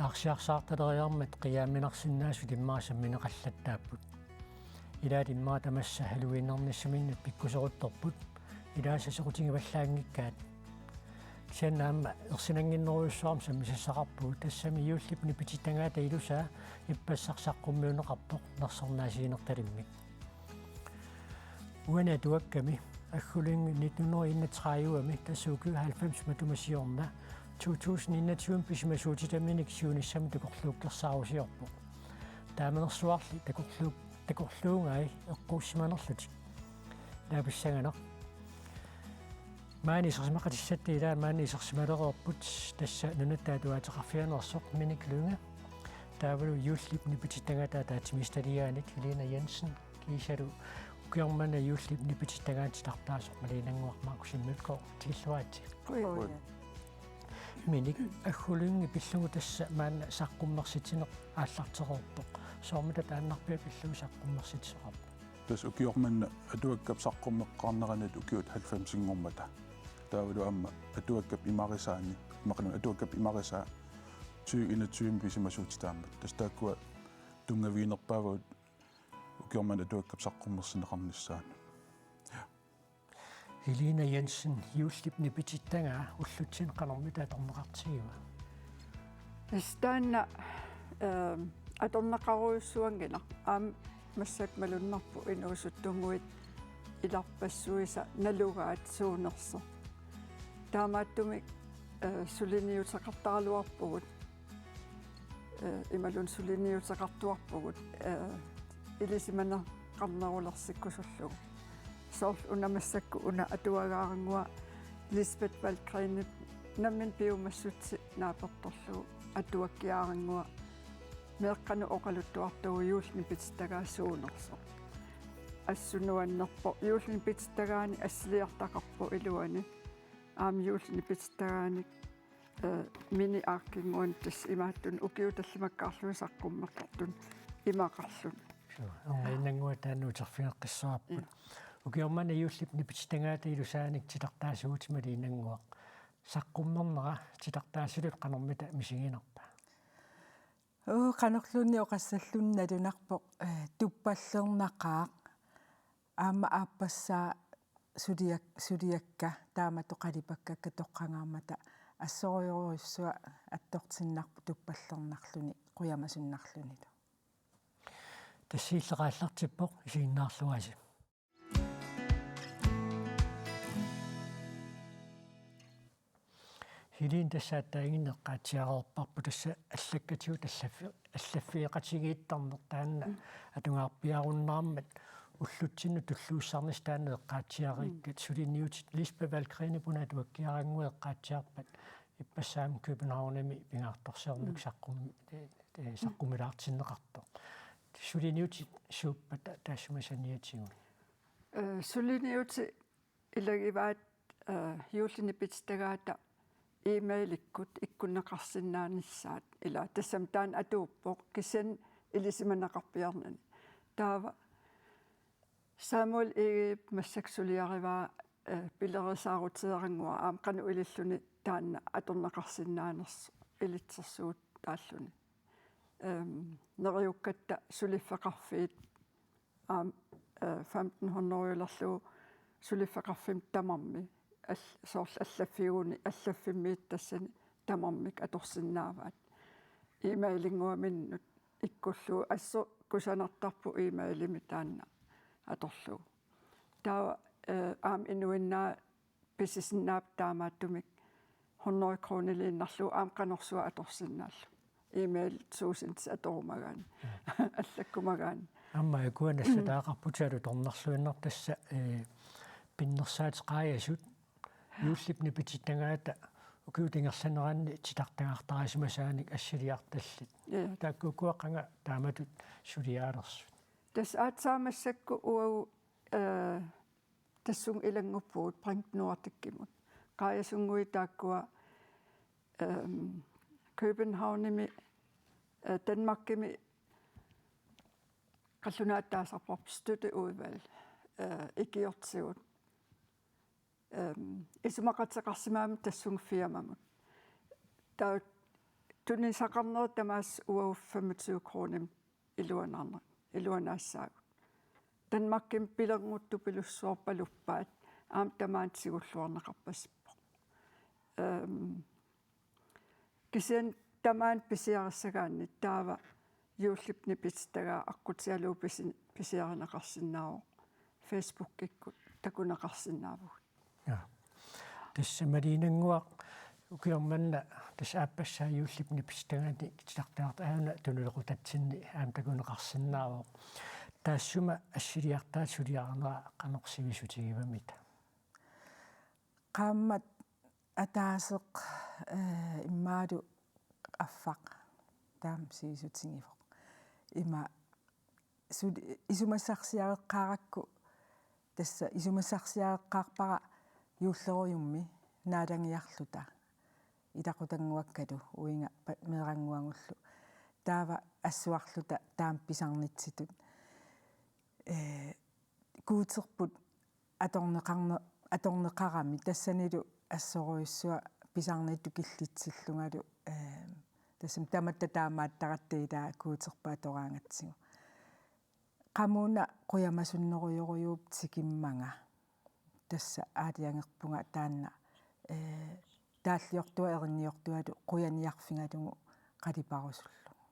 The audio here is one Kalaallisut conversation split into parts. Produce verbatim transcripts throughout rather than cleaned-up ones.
Arsiarsaartaleriarmat qiiaminarsinnaasut immaqa sammineqallattaapput. Ilaat immaqa tamassa Halloweenernissaminnut pikkuseruttorput. Ilaasa soqutigivallaanngikkaat. Kisianni aamma ersinannginnerujussuarmik sammisassaqarpugut, tassami juullip nipitittagaata ilusaa ippassaq saqqummiunneqarpoq nersornaasiinertalimmik. Uani atuakkami, Aggulyngge nitten hundrede enogtredive-mi, tassa ukiut halvfems matuma siorna, to tusind enogtyve pisimasuutitaminik siunissami takorluukkersaarusiorpoq. Taamanersuarli takorluuk-, takorluugai eqquussimanerlutik. Ilaa pissanganaq. Maani isersimaqatissatta ilaa maani isersimalereerput, tassa Nunatta Atuagaqarfianeersoq Minik Lynge. Taavalu juullip nipitittagaata ataatsimiititaliaanit Helena Jensen. Kiisalu ukioq manna juullip nipitittagaata titartaasoq Maliinannguaq Markussen Mølgaard, tikilluaritsi. Qujan. Minik, Aggulyngge pillugu tassa maanna saqqummersitsineq aallartereerpoq. Soormita taannarpiaq pillugu saqqummersitsisoqarpa? Tassa ukioq manna atuakkap saqqummeqqaarnerani ukiut halvfemsinngormata. Taavalu aamma atuakkap imarisaani, imaluunniit atuakkap imarisaa tyve enogtyve pisimasuutitaammat. Tassa taakkua tunngaviginerpaavagut ukioq manna atuakkap saqqummersinneqarnissaanut. Helena Jensen, juullip nipitittagaa ullutsinni qanormita atorneqartigiva? Tassa taanna, ehm, atorneqarujussuanngilaq. Aamma massakkut malunnarpoq inuusuttunnguit ilarpassuisa nalugaat suunersoq. Taamaattumik, eh, suliniuteqartaraluarpugut, eh, imaluunniit suliniuteqartuarpugut, eh, ilisimaneqarnerulersikkusullugu. Soorlu una massakkut una atuagaarannguaq Lisbeth Valgrenip nammineq piumassutsit naapertorlugu atuakkiarannguaq meeqqanut oqaluttuartuuvoq juullip nipitittagaa suunersoq. Assut nuannerpoq, juullip nipitittagaani assiliartaqarpoq iluani. Aamma juullip nipitittagaani, eh, mini arkinnguani tassa imaattunik ukiut tallimakkaarlugit saqqummertartut imaqarluni. Suu, Maliinannguaq taanna uterfigeqqissaarput. Mm. Ukioq manna juullip nipitittagaata ilusaanik titartaasuuvutit Maliinannguaq. Saqqummernera titartaasutut qanormita misiginarpa? Uu, qanorluunniit oqassalluni nalunarpoq, eh, tuppallernaqaaq. Aamma aappassaa suliak-, suliakka taamatut qalipakkakka toqqagaammat assorujussuaq attortinnarpoq tuppallernarluni qujamasunnarlunilu. Tassa illit aallartippoq, isiginnaarluarisi. Helena, tassa aatsaannguaq eqqaatsiareerparput, tassa allakkatigut allaffi-, allaffigeqatigiittarneq taanna. Mm. Atugaarpiarunnaarmat ullutsinnut tulluussarnissaq taanna eqqaatsiareerikkat. Mm. Suliniutit Lisbeth Valgrenip una atuakkiarannguaq eqqaatsiarpat, ippassaq aamma Københavnimi pingaartorsiornermik. Mm. Saqqum-, eh, eh, saqqumilaartinneqartoq. Suliniutit suuppat ta-, taassuma saniatigut? Eh, suliniutit ilagivaat, eh, juullip nipitittagaata e-mailikkut ikkunneqarsinnaanissaat, ila tassami taanna atuuppoq kisianni ilisimaneqarpiarnani. Taava Samuel Egedep massakkut suliarivaa, eh, pilerisaaruteerannguaq aamma qanoq ililluni taanna atorneqarsinnaanersoq ilitsersuutaalluni. Ehm, neriukkatta suliffeqarfiit aamma, eh, femten hundrede-ulerlugu suliffeqarfimmik tamarmi, al-, soorlu allaffiguni, allaffimmiit tassani tamarmik atorsinnaavaat. E-mailinnguaminnut ikkullugu assut kusanartarpoq e-mailimi taanna atorlugu. Taava, eh, aamma inuinnaat pisisinnaapput taamaattumik hundrede kroniliinnarlugu aamma qanorsuaq atorsinnaallugu. E-mail tusind atorumagaanni. Mm. Allakkumagaanni. Aamma ukua nassataaqarputit alutornarluinnartut, tassa, eh, pinnersaatit qaajasut juullip nipitittagaata ukiut ingerlaneranni titartagartarisimasaanik assiliartallit. Ja. Taakku ukua qanga taamatut suliaalersut? Tassa aatsaat massakkut uagut, eh, tassunga ilannguppugut Bring Nordicimut. Qaajasunnguit taakkua, ehm, Københavnimi, eh, Danmarkimi qallunaatut taasarparput støtteudvalg, eh, ikiortigut. Ehm, isumaqateqarsimammat tassunga firmamut. Taava tunisaqarnerit tamaasa uagut femogtyve kronimik iluanaarne-, iluanaassaagut. Danmarkimi pilernguttupilussuarpaluppaat aamma tamaani tigulluarneqarpasippoq. Ehm, kisianni tamaani pisiarissagaanni taava juullip nipitittagaa aqqutigalugu pisi-, pisiarineqarsinnaavoq, Facebookikkut takuneqarsinnaavugut. Ja. Tassa Maliinannguaq ukioq manna tassa aappassaa juullip nipitittagaani titartagarta aana tunulequtatsinni aamma takuneqarsinnaavoq. Taassuma assiliartaata suliarinera qanoq sivisotigivamita? Qaammat ataaseq, eh, immaalu affaq taama sivisutigivoq. Ima suli-, isumassarsiareqqaarakku, tassa isumassarsiareqqaarpara juullerujummi naalagiarluta ilaqutannguakkalu uiga pa-, meerannguagullu. Taava assuarluta taama pisarnitsitut. Eh, Guuterput atorneqarne-, atorneqarami tassanilu assorujussuaq pisarnittut killitsillungalu, eh, tassami tamatta taamaattaratta ilaa Guuterput atoraangatsigu. Qamuuna qujamasunnerujorujuuvoq tikimmanga. Tassa aalajangerpunga taanna, eh, taalliortua erinniortualu qujaniarfigalugu qaliparusullugu.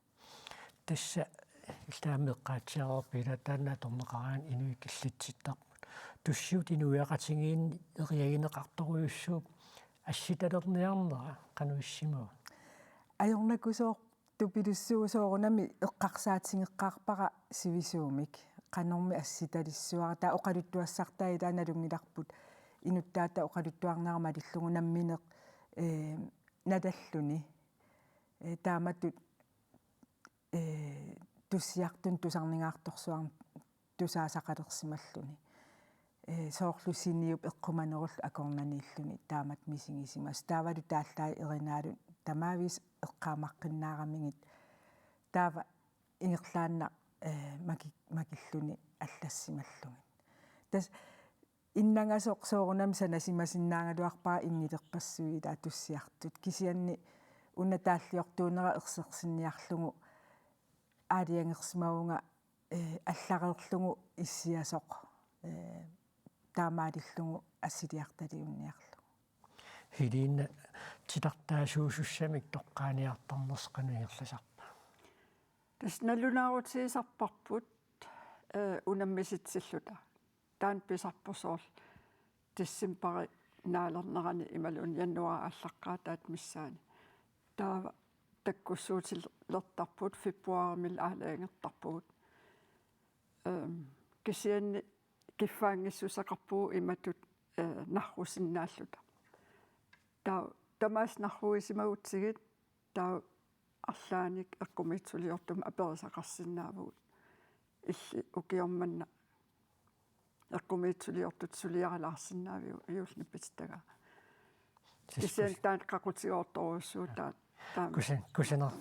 Tassa illit aamma eqqaatsiareerpit ilaa taanna atorneqaraangat inuit killitsittarput. Tussiut inuiaqatigiinni eriagineqartorujussuupput assitalerniarnera qanoq issimava? Ajornakusoortupilussuuvoq, soorunami eqqarsaatigeqqaarpara sivisuumik qanormi assitalissuara. Taava oqaluttuassartaa ilaa nalunngilarput inuttaata oqaluttuarnera malillugu nammineq, eh, nalalluni. Eh, taamatut, eh, tussiartunut tusarnigaartorsuarnik tusaasaqalersimalluni. Eh, soorlu siniup eqqumanerullu akornanniilluni taamatut misigisimasoq. Taavalu taallaat erinaallutik tamaaviisa eqqaamaqqinnaaramikkit. Taava ingerlaannaq, eh, maki-, makilluni allassimallugit. Tassa innangasoq soorunami sanasimasinnaagaluarpara inngilerpassuit ilaa tussiartut. Kisianni una taalliortuunera ersersinniarlugu aalajangersimavunga, eh, allareerlugu issiasoq, eh, taamaalillugu assiliartaliunniarlugu. Helene, titartaasuusussamik toqqaaniartarnersi qanoq ingerlasarpa? Tassa nalunaarutigisarparput, eh, unammisitsilluta. Taanna pisarpoq soorlu decembari naalernerani imaluunniit januaari aallaqqaataata missaani. Taava takkussuutilertarput, februaarimiilli aalajangertarpugut. Ehm, kisianni kiffaanngissuseqarpugut imatut, eh, narrusinnaalluta. Taava tamaasa narrugisimagutsigit taava arlaannik eqqumiitsuliortumik aperisaqarsinnaavugut. Illit ukioq manna eqqumiitsuliortutut suliaralaarsinnaaviuk juullip nipitittagaa? Tassa kisianni kus- taanna qaqutigoortorujussuuvoq taanna. Taanna. Kusan-, kusaner-,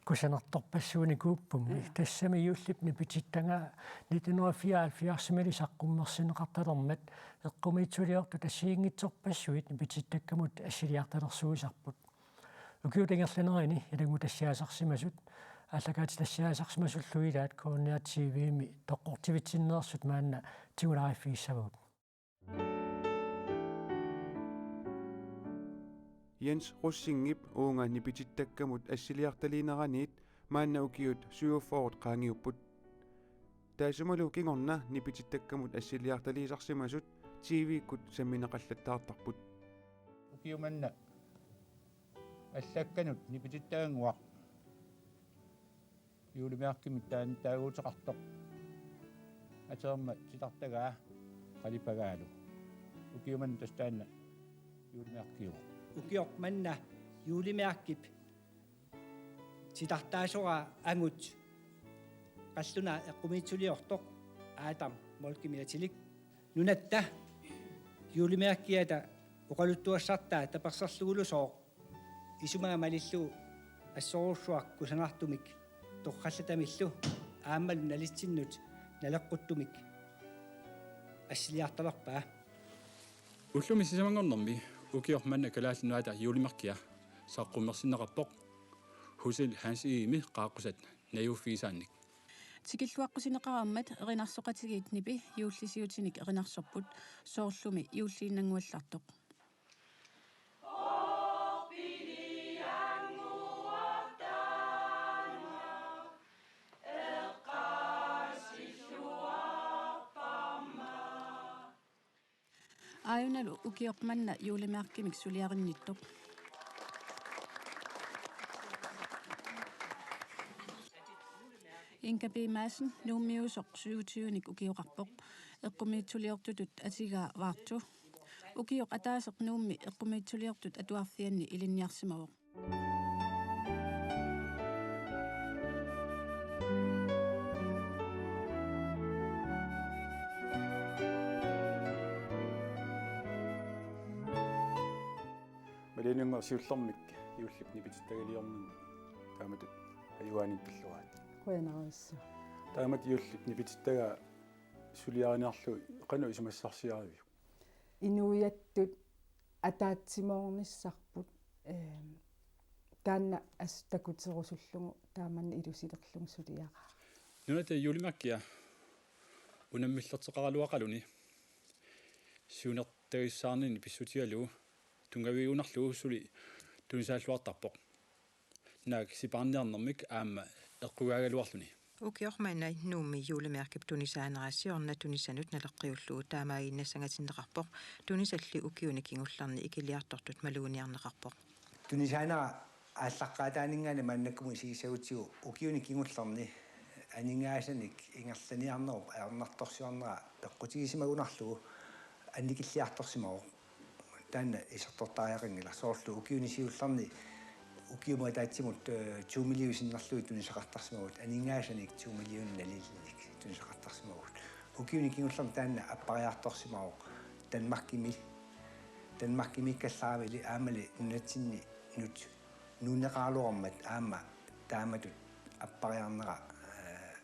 kusanartorpassuunikuuppummi. Ja. Tassami juullip nipitittagaa nitten hundrede fireoghalvfjerdsimiilli saqqummersinneqartalermat eqqumiitsuliortut assigiinngitsorpassuit nipitittakkamut assiliartalersuisarput. Ukiut ingerlanerini ilanngutassiaasarsimasut aallakaatitassiaasarsimasullu ilaat K N R T V-mi toqqortivitsinneersut maanna tigulaariffigissavagut. Jens Rosingip uunga nipitittakkamut assiliartaliineraniit maanna ukiut syvogfyrre qaangiupput. Taassumalu kingorna nipitittakkamut assiliartaliisarsimasut T V-kkut sammineqallattaartarput. Ukioq manna allakkanut nipitittagannguaq juulimeerkimik taan-, taaguuteqartoq. Aterma titartagaa qalipagaalu. Ukioq manna tassa taanna juulimeerkiuvoq. Ukioq manna juulimeerkip titartaasoraa angut qallunaat eqqumiitsuliortoq Adam Molkimilatilik. Nunatta juulimeerkiata oqaluttuassartaa taperserlugulu sooq isumaga malillugu assorujussuaq kusanartumik torrallatamillu aammalu nalitsinnut naleqquttumik assiliartalerpaa. Ullumi sisamanngornermi ukioq manna Kalaallit Nunaata juulimeerkia saqqummersinneqarpoq. Pusil Hans Egedemi qaaqqusat najuuffigisaannik. Tikilluaqqusineqareermat erinarsoqatigiit nipi juullisiutinik erinarsorput, soorlumi juulliinnannguallartoq. Aajunalu ukioq manna juulimærkimik suliarinnittoq. Inga B. Madsen Nuummiusoq syvogtyvenik ukioqarpoq. Eqqumiitsuliortutut atigaa Vaartu. Ukioq ataaseq Nuummi eqqumiitsuliortut atuarfianni ilinniarsimavoq. Malianannguaq siullermik juullip nipitittagaliornermi taamatut ajugaaniittalluarit. Qujanarsuaq. Taamatut juullip nipitittagaa suliariniarlugu qanoq isumassarsiariviuk? Inuiattut ataatsimoornissarput, ehm, taanna assut takuterusullugu taamani ilusilerlugu suliaraara. Nunat juulimærkia unammillerteqaraluaqaluni siunertagissaarnini pissutigalugu tunngavigunarlugu suli tunisaalluartarpoq. Naak sipaarniarnermik aamma eqqugaagaluarluni. Ukioq manna Nuummi juulimærkip tunisaanera siorna tunisanut naleqqiullugu taamaaginnassangatinneqarpoq. Tunisalli ukiuni kingullerni ikiliartortut maluginiarneqarpoq. Tunisaanera aallaqqaataaninngaanniit maannakkut isigissagutsigu ukiuni kingullerni aningaasanik ingerlaniarnerup ajornartorsiornera peqqutigisimagunarlugu annikilliartorsimavoq. Taanna isertortariaqanngilaq, soorlu ukiuni siullerni ukiumut ataatsimut, eh, to million sinnerlugit tunisaqartarsimavugut, aningaasanik to million nalilinnik tunisaqartarsimavugut. Ukiuni kingullerni taanna appariartorsimavoq Danmarkimi, Danmarkimiikkallaramili aammali nunatsinni nut nuunneqaraluarmat aamma taamatut appariarnera, eh,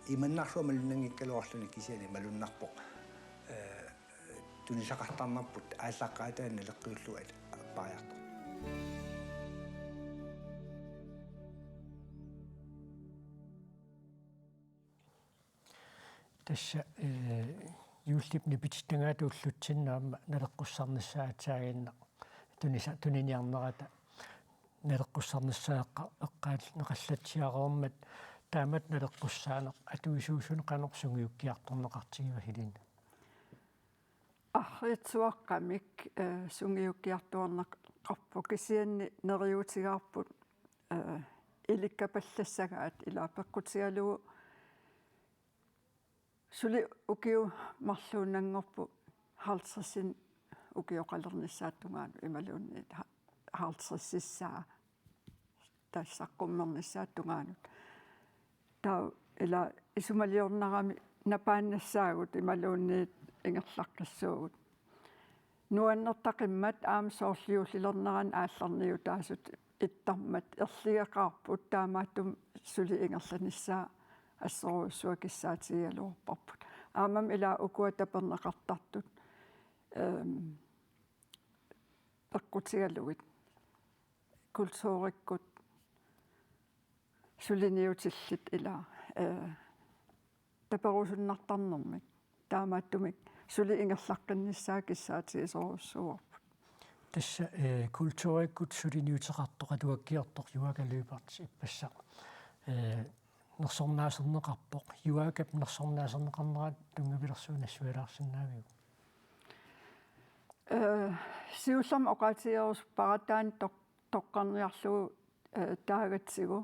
imannaarluarmat malunnanngikkaluarluni kisianni malunnarpoq, eh, tunisaqartarnerput aallaqqaataani naleqqiullugu appariartoq. Tassa, eh, juullip nipitittagaata ullutsinnut aamma naleqqussarnissaa aatsaannguaq tunisa-, tuniniarnerata naleqqussarnissaa eqqa-, eqqaanneqallatsiareermat taamatut naleqqussaaneq atuisuusunik qanoq sungiukkiartorneqartigiva Helena? Arriitsuaqqamik, eh, sungiukkiartuarneqarpoq kisianni neriuutigaarput, eh, ilikkapallassagaat ila peqqutigalugu suli ukiut marluunnanngorput halvtredsit ukioqalernissaata tungaanut imaluunniit ha-, halvtredsissaa tassa saqqummernissaata tungaanut. Taava ila isumaliornarami napaannassaagut imaluunniit ingerlaqqissuugut. Nuannertaqimmat aamma soorlu juullilernerani aallarniutaasut ittarmat erligeqaarput, taamaattumik suli ingerlanissaa assorujussuaq kissaatigigaluarparput. Aammami ila ukua taperneqartartut, ehm, peqqutigalugit kulturikkut suliniutillit ila, eh, taperusunnartarnermik. Taamaattumik suli ingerlaqqinnissaa kissaatigisorujussuuarput. Tassa, eh, kulturikkut suliniuteqartoq atuakkiortoq Joakim Lyberth ippassaq, eh, nersornaaserneqarpoq. Joakimip nersornaaserneqarnera tunngavilersuut nassuialaarsinnaaviuk? Eh, siullermik oqaatigerusuppara taanna toq-, toqqarniarlugu, eh, taagatsigu.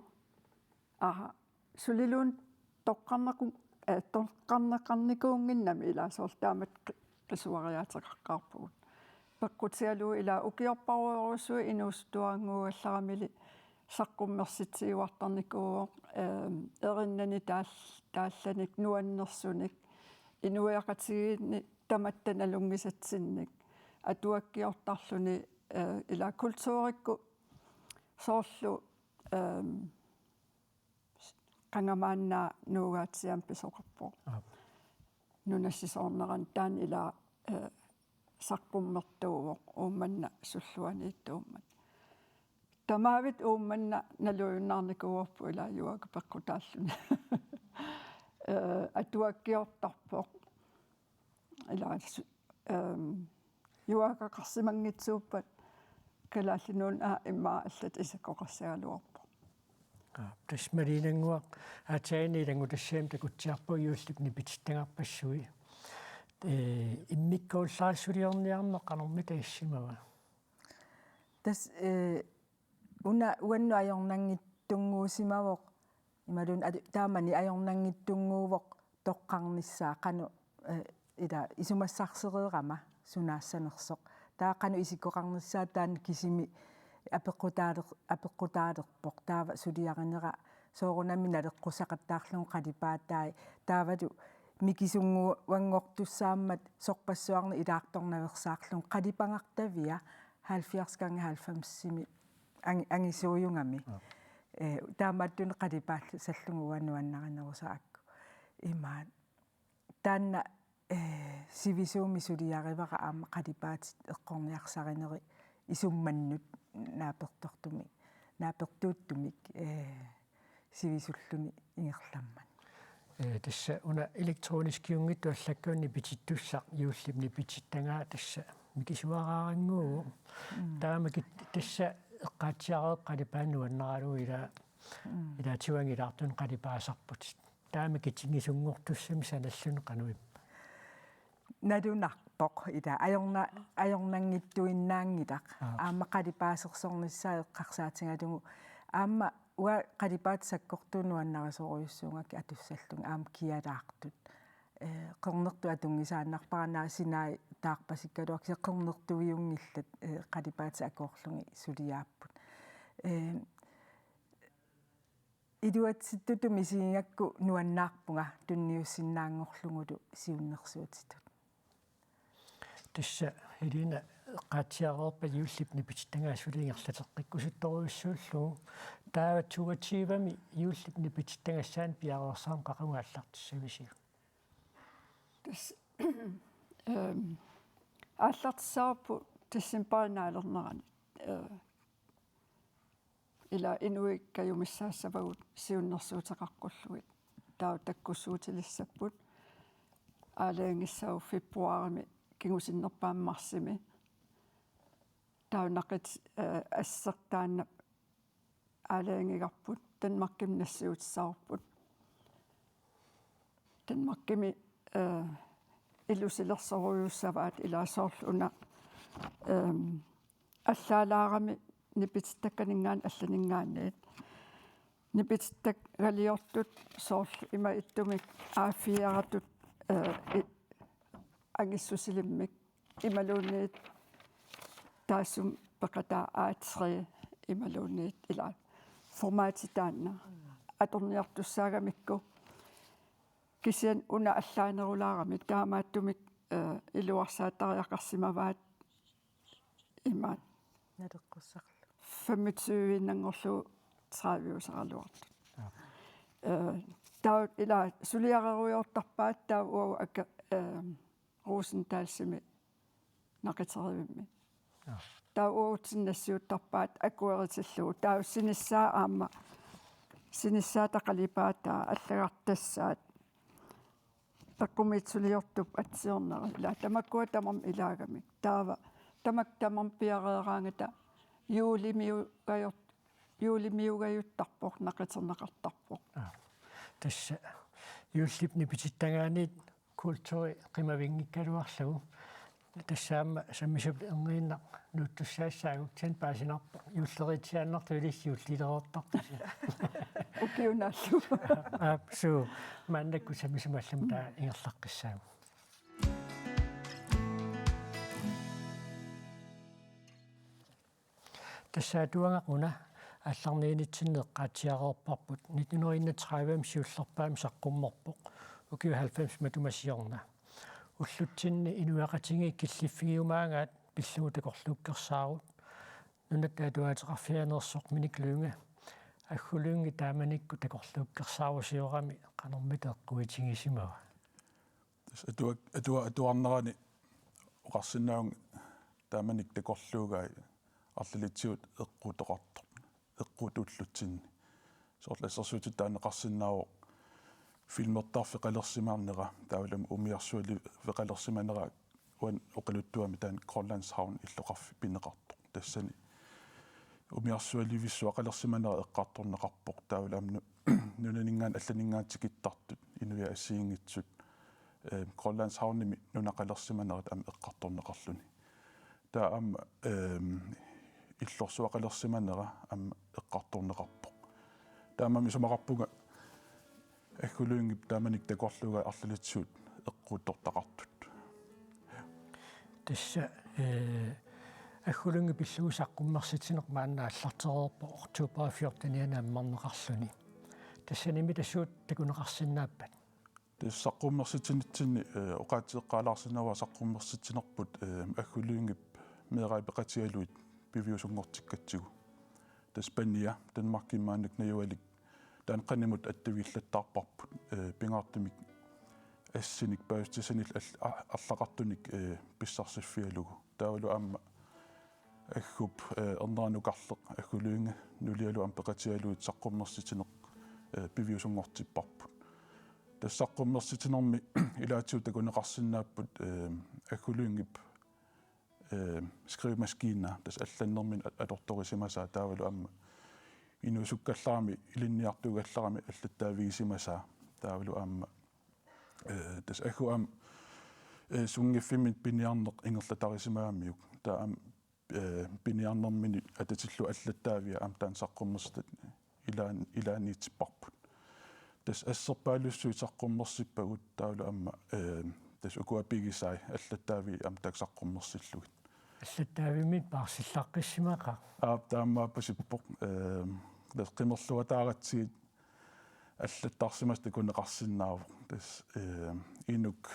Aha, suliluunniit toqqarnequ-, eh, toqqarneqarnikuunnginnami ila soorlu taamatut qi-, qisuariaateqaqqaarpugut. Peqqutigalugu ila ukiorparujorujussuit inuusuttuarannguugallaramili saqqummersitsiuartarnikuuvoq, ehm, erinnani taal-, taallanik nuannersunik inuiaqatigiinni tamatta nalunngisatsinnik atuakkiortarluni, eh, ila kulturikkut soorlu, ehm, qanga maanna Nuugaatsiami pisoqarpoq. Aap. Nunassisoornerani taanna ila, eh, saqqummertuuvoq Uummannap sulluaniittuummat. Tamaviat Uummannaq nalujunnaarnikuuarput ilaa yoga peqqutaalluni. Eh, atuakkiortarpoq. Ilaa su-, ehm, yogaqarsimanngitsuuppat Kalaallit Nunaat immaqa allatut isakkoqassagaluarpoq. Aa, tassa Mariannguaq aatsaannguaq ilanngutassamik takutsiarpoq juullip nipitittagarpassui. Eh, immikkuullarissuliorniarneq qanormita issimava? Tassa, eh, una uannut ajornanngitsunnguusimavoq, imaluunniit atu-, taamani ajornanngitsunnguuvoq toqqarnissaa qanoq, eh, ila isumassarsereerama sunaassanersoq. Taava qanoq isikkoqarnissaa taanna kisimi apeqqutaaleq-, apeqqutaalerpoq. Taava suliarinera soorunami naleqqussaqattaarlugu qalipaatai. Taavalu mikisunnguanngortussaammat sorpassuarnik ilaartornaveersaarlugu qalipagartavia halvfjerds gange halvfemsimi angi-, angisuujugami. Aa. Eh, taamaattunik qalipaasallugu uanga nuannarinerusarakku. Imaat. Taanna, eh, sivisuumik suliarivara aamma qalipaatit eqqorniarsarinerit isummannut naapertortumik, naapertuuttumik, eh, sivisulluni ingerlammat. Eh, tassa una elektroniskiunngitsoq allakkanik nipitittussaq juullip nipitittagaa tassa mikisuaraarannguuvoq. Mm. Taamaammat tassa eqqaatsiareerpat qalipaat nuannaralugu ilaa, mm, ilaatigut angilaartunik qalipaasarputit. Taama kitingisunngortussamik sanalluni qanoq ippa? Nalunarpoq ila ajorna-, ajornanngitsuinnaanngilaq. Aa. Aamma qalipaasersornissaa eqqarsaatigalugu. Aamma uanga qalipaatit sakkortuut nuannarisorujussuugakku atussallugit aamma kialaartut. Eh, qernertut atunngisaannarpara, naak sinai taarpasikkaluarlutik kisianni qernertuiunngillat, eh, qalipaatit akoorlugit suliaapput. Eh, Iluatsittutut misigigakku nuannaarpunga tunniussinnaanngorlugulu siunnersuutitut. Tassa Helena eqqaatsiareerpat juullip nipitittagaa suli ingerlateqqikkusuttorujussuullugu. Taava toogtyvemi juullip nipitittagassaanut piareersaaneq qaqugu aallartissavisiuk? Tassa, ehm, aallartissavarput decembarip naalernerani. Eh, Ila inuit kajumissaassavagut siunnersuuteqaqqullugit. Taava takkussuutilissapput. Aalajangissavarput februarimi kingusinnerpaamik marsimi. Taava naqit-, eh, assersuut taanna aalajangigarput Danmarkimi nassiutissavarput. Danmarkimi, eh, ilusilersorujussuussavaat ilaa soorlu una, ehm, allaalaarami nipitittakkaninngaanniit allaninngaanniit. Nipitittagaliortut soorlu ima ittumik A fire-tut, eh, i-, angissusilimmik imaluunniit taassuma peqataa A tre imaluunniit ilaa formati taanna atorniartussaagamikku. Kisianni una allaanerulaarami taamaattumik, eh, iluarsaattariaqarsimavaat imaat. Naleqqussarlu. Femogtyve-innanngorlugu tredive-usaraluartut. Aa. Eh, taava ila suliarerujoortarpaat taava uagut aka-, eh, Rosenthalimi naqiterivimmik. Aa. Taava uagutsinnut nassiuttarpaat akueritillugu. Taava sinissaa aamma, sinissaata qalipaataa allagartassaat. Eqqumiitsuliortup atsiornera. Ila tamakkua tamarmik ilaagamik. Taava tamakku tamarmik piareeraangata juulimiugajor-, juulimiugajuttarpoq, naqiterneqartarpoq. Aa. Tassa juullip nipitittagaaniit kulturi qimavinngikkaluarlugu. Tassa aamma sammisapullu erniinnaq nuuttussaassaagut, kisianni paasinarpoq juulleriitsiaannartoq ilissi juullilereertartusi. Ukiunaallu. Aap, suu, maannakkut sammisumut allamut taava ingerlaqqissaagut. Tassa atuagaq una aallarniinitsinni eqqaatsiareerparput, nitten hundrede enogtredive siullerpaamik saqqummerpoq, ukiut halvfems matuma siorna. Ullutsinni inuiaqatigiit killiffigiumaagaat pillugu takorluukkersaarut. Nunatta Atuaateqarfianeersoq Minik Lynge Aggu Lynge taamanikkut takorluukkersaarusiorami qanormita eqquitigisimava? Tassa atua-, atua-, atuarnerani oqarsinnaavunga taamanikkut takorluugai arlalitsigut eqqutoqartarput. eqquutullutsinnit. Soorlu assersuutitut taaneqarsinnaavoq filmertarfeqalersimanera, taavalu aamma umiarsualiveqalersimanera uani oqaluttuami taanna Grønlands Havn illoqarfik pineqartoq. Tassani umiarsualivissuaqalersimanera eqqartorneqarpoq, taavalu aamma nu-, nunaninngaanniit allaninngaanniit tikittartut, inuiaat assigiinngitsut, eh, Grønlands Havnimi nunaqalersimanerat aamma eqqartorneqarluni. Taava aamma, ehm, illorsuaqalersimanera aamma eqqartorneqarpoq. Taamaammat isumaqarpunga Aggu Lyngep taamanikkut takorluugai arlalitsisut eqquuttortaqartut. Tassa, eh, Aggu Lynge pillugu saqqummersitsineq maanna aallartereerpoq oktober fjortenianni ammarneqarluni. Tassanimi tassa suut takuneqarsinnaappat? Tassa saqqummersitsinitsinni, eh, oqaatsit eqqaalaarsinnaavara saqqummersitsinerput, eh, Aggu Lyngep meerai peqatigalugit piviusunngortikkatsigu. Tassa pania Danmarkimi maannakkut najugallit taanna qanimut attavigillattaarparput, eh, pingaartumik assinik paasissutissanillu al-, a-, arlaqartunik, eh, pissarsiffigalugu. Taavalu aamma Aggup, eh, ernera nukarleq Aggu Lynge nulialu aamma peqatigalugit saqqummersitsineq, eh, piviusunngortipparput. Tassa saqqummersitsinermi ilaatigut takuneqarsinnaapput, eh, Aggu Lyngep, eh, skrivemaskina, tassa allannermini a-, atortorisimasaa, taavalu aamma inuusukkallarami ilinniartuugallarami allattaavigisimasaa, taavalu aamma, eh, tassa Aggu aamma, eh, sunngiffimminni piniarneq ingerlatarisimagamiuk. Taava aamma, eh, piniarnermini atatillugu allattaavia aamma taanna saqqummersitat ilaan-, ilaanniitipparput. Tassa asserpaalussuit saqqummersippagut, taavalu aamma, eh, tassa ukua pigisai allattaavii aamma taakku saqqummersillugit. Allattaavimmi paarsillaqqissimaqaaq. Aap, taamaappoq, eh, tassa qimerluataaratsigit allattarsimasut takuneqarsinnaavoq. Tassa, eh, inuk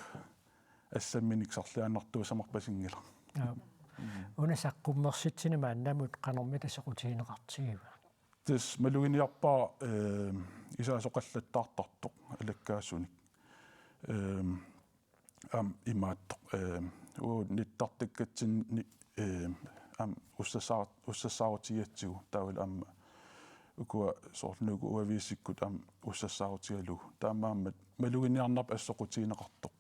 assamminik sarliaannartuussamarpasinngilaq. Aap. Mm. Una saqqummersitsineq maannamut qanormita soqutigineqartigiva? Tassa maluginiarpara, eh, isaasoqallattaartartoq alakkaasunik. Eh, aamma imaattoq, eh, uagut nittartakkatsinni, eh, aamma ussassaa-, ussassaarutigigatsigu, taavalu aamma ukua soorlu Nuukkut Uaviisikkut aamma ussassaarutigalugu. Taamaammat maluginiarnarpoq assut soqutigineqartoq.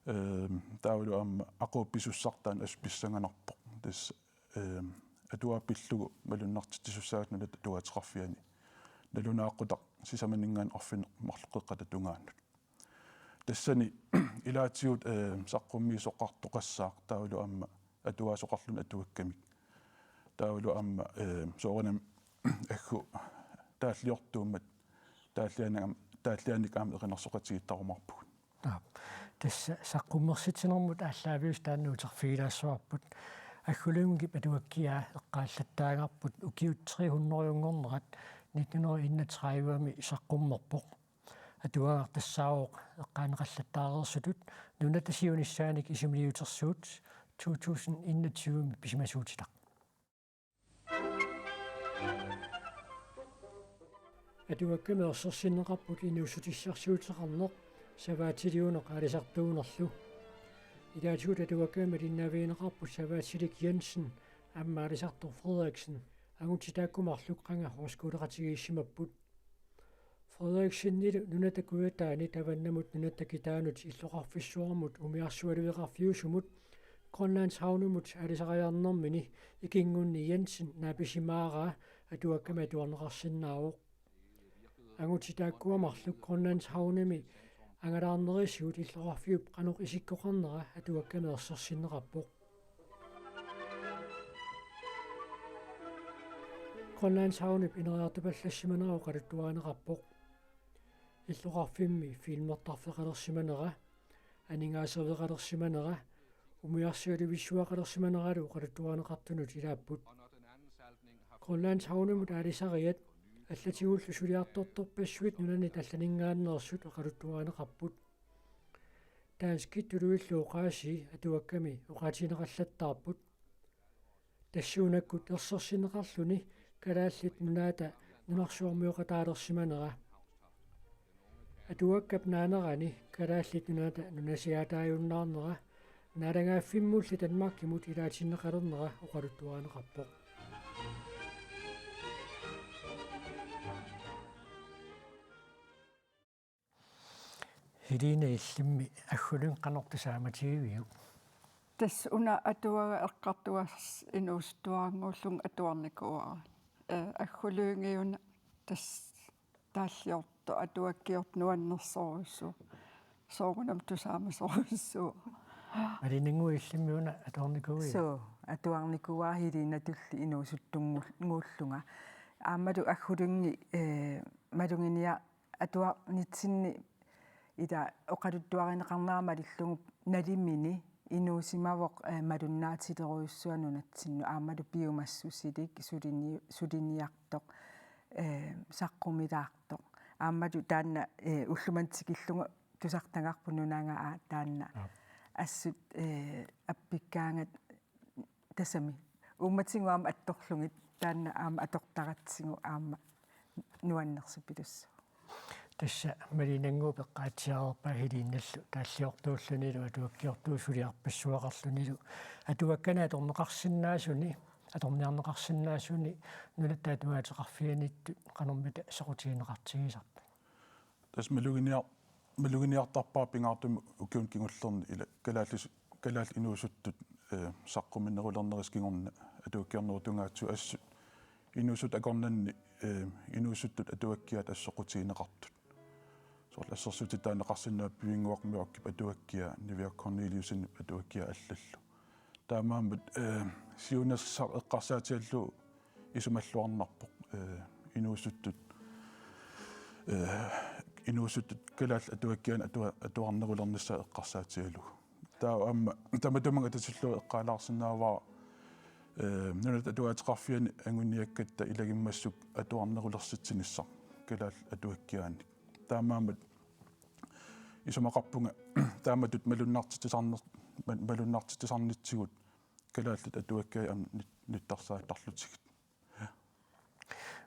Eh, taavalu aamma aquup pisussaq taanna assut pissanganarpoq. Tassa, eh, atuagaq pillugu malunnartitsisussaagatsigit Nunatta Atuaateqarfiani. Nalunaaqqutaq sisamaninngaanniit arfineq-marluk qeqqata tungaanut. Tassani ilaatigut, eh, saqqummiisoqartoqassaaq, taavalu aamma atuaasoqarluni atuakkamik. Taavalu aamma, eh, soorunami Aggu taalliortuummat taallianik aam-, taallianik aamma erinarsoqatigiittarumaarpugut. Aap. Tassa saqqummersitsinermut aallaaviusoq taanna uterfigilaassavarput. Aggu Lyngep atuakkiaa eqqaallattaagarput ukiut tre hundredenngornerat nitten hundrede enogtredive-mi saqqummerpoq. Atuagaq tassaavoq eqqaaneqallattaareersutut nunatta siunissaanik isumaliutersuut to tusind enogtyve-mi pisimasuutitaq. Atuakkami ersersinneqarput inuussutissarsiuteqarneq, savaatsiliuneq aalisartuunerlu. Ilaatigut atuakkami malinnaavigineqarput Savaatsilik Jensen aamma aalisartoq Frederiksen, angutit taakku marluk qanga højskoleqatigiissimapput. Frederiksenilu Nunatta Kujataani tavannamut nunatta kitaanut illoqarfissuarmut umiarsualiveqarfiusumut Grønlands Havnimut aalisariarnermini ikinngunni Jensen naapisimaaraa atuakkami atuarneqarsinnaavoq. Angutit taakkua marluk Grønlands Havnimi angalaarnerisigut illoqarfiup qanoq isikkoqarnera atuakkami ersersinneqarpoq. Grønlands Havnip ineriartupallassimanera oqaluttuarineqarpoq. Illoqarfimmi filmertarfeqalersimanera, aningaaseriveqalersimanera, umiarsualivissuaqalersimaneralu oqaluttuarineqartunut ilaapput. Grønlands Havnimut aalisariat allatigullu suliartortorpassuit nunanit allaninngaanneersut oqaluttuarineqarput. Danskit tuluillu oqaasii atuakkami oqaatigineqallattaarput. Tassuunakkut ersersinneqarluni Kalaallit Nunaata nunarsuarmioqataalersimanera. Atuakkap naanerani Kalaallit Nunaata nunasiaataajunnaarnera, naalagaaffimmulli Danmarkimut ilaatinneqalernera oqaluttuarineqarpoq. Helene, illimmi Aggu Lynge qanoq tusaamatigiviuk? Tassa una atuagaq eqqartugassaq inuusuttuarannguullunga atuarnikuuara. Eh, Aggu Lynge una tassa taalliortoq, atuakkiortoq nuannersorujussuuvoq. Soorunami tusaamasorujussuuara. Malene Ngu, illimmi una atuarnikuuiuk? Suu, atuarnikuuara Helenetulli inuusuttunnguullunga. Aammalu Aggu Lynge, eh, maluginiar- atuarnitsinni ila oqaluttuarineqarnera malillugu nalimini inuusimavoq, eh, malunnaatilerujussuaq nunatsinnut aammalu piumassusilik sulini-, suliniartoq, eh, saqqumilaartoq. Aammalu taanna, eh, ulloq manna tikillugu tusartagarput nunangaaq taanna. Aap. Assut, eh, appikkaangat tassami. Uummatigut aamma attorlugit taanna aamma atortaratsigu aamma nuannersupilussu. Tassa Malene Ngu peqqaatsiarpaa Helenellu taalliortuullunilu atuakkiortuullunilu suliarpassuaqarlunilu atuakkanik atorneqarsinnaasuni, atorniarneqarsinnaasuni Nunatta Atuagaateqarfianiittut qanormita soqutigineqartigisarpat? Tassa maluginiar-, maluginiartarpara pingaartumik ukiuni kingullerni ila kalaallis-, kalaallit inuusuttut, eh, saqquminerulernerisa kingorna atuakkiornerup tungaatigut assut inuusuttut akornanni, eh, inuusuttut atuakkiaat assut soqutigineqartut. Soorlu assersuutitut taaneqarsinnaavoq Pivinnguaq Mørchip atuakkiaa, Niviaq Korneliussenip atuakkiaa allallu. Taamaammat, eh, siunissaq eqqarsaatigalugu isumalluarnarpoq, eh, inuusuttut, eh, inuusuttut kalaallit atuakkiaanni atua-, atuarnerulernissaa eqqarsaatigalugu. Taava aamma tamatuma atatillugu eqqaalaarsinnaavara, eh, Nunatta Atuagaateqarfiani anguniakkatta ilagimmassuk atuarnerulersitsinissaq kalaallit atuakkiaannik. Taamaammat isumaqarpunga taamatut malunnartitsisarner-, ma-, malunnartitsisarnitsigut kalaallit atuakkiaat aamma nit-, nittarsaattarlutigit.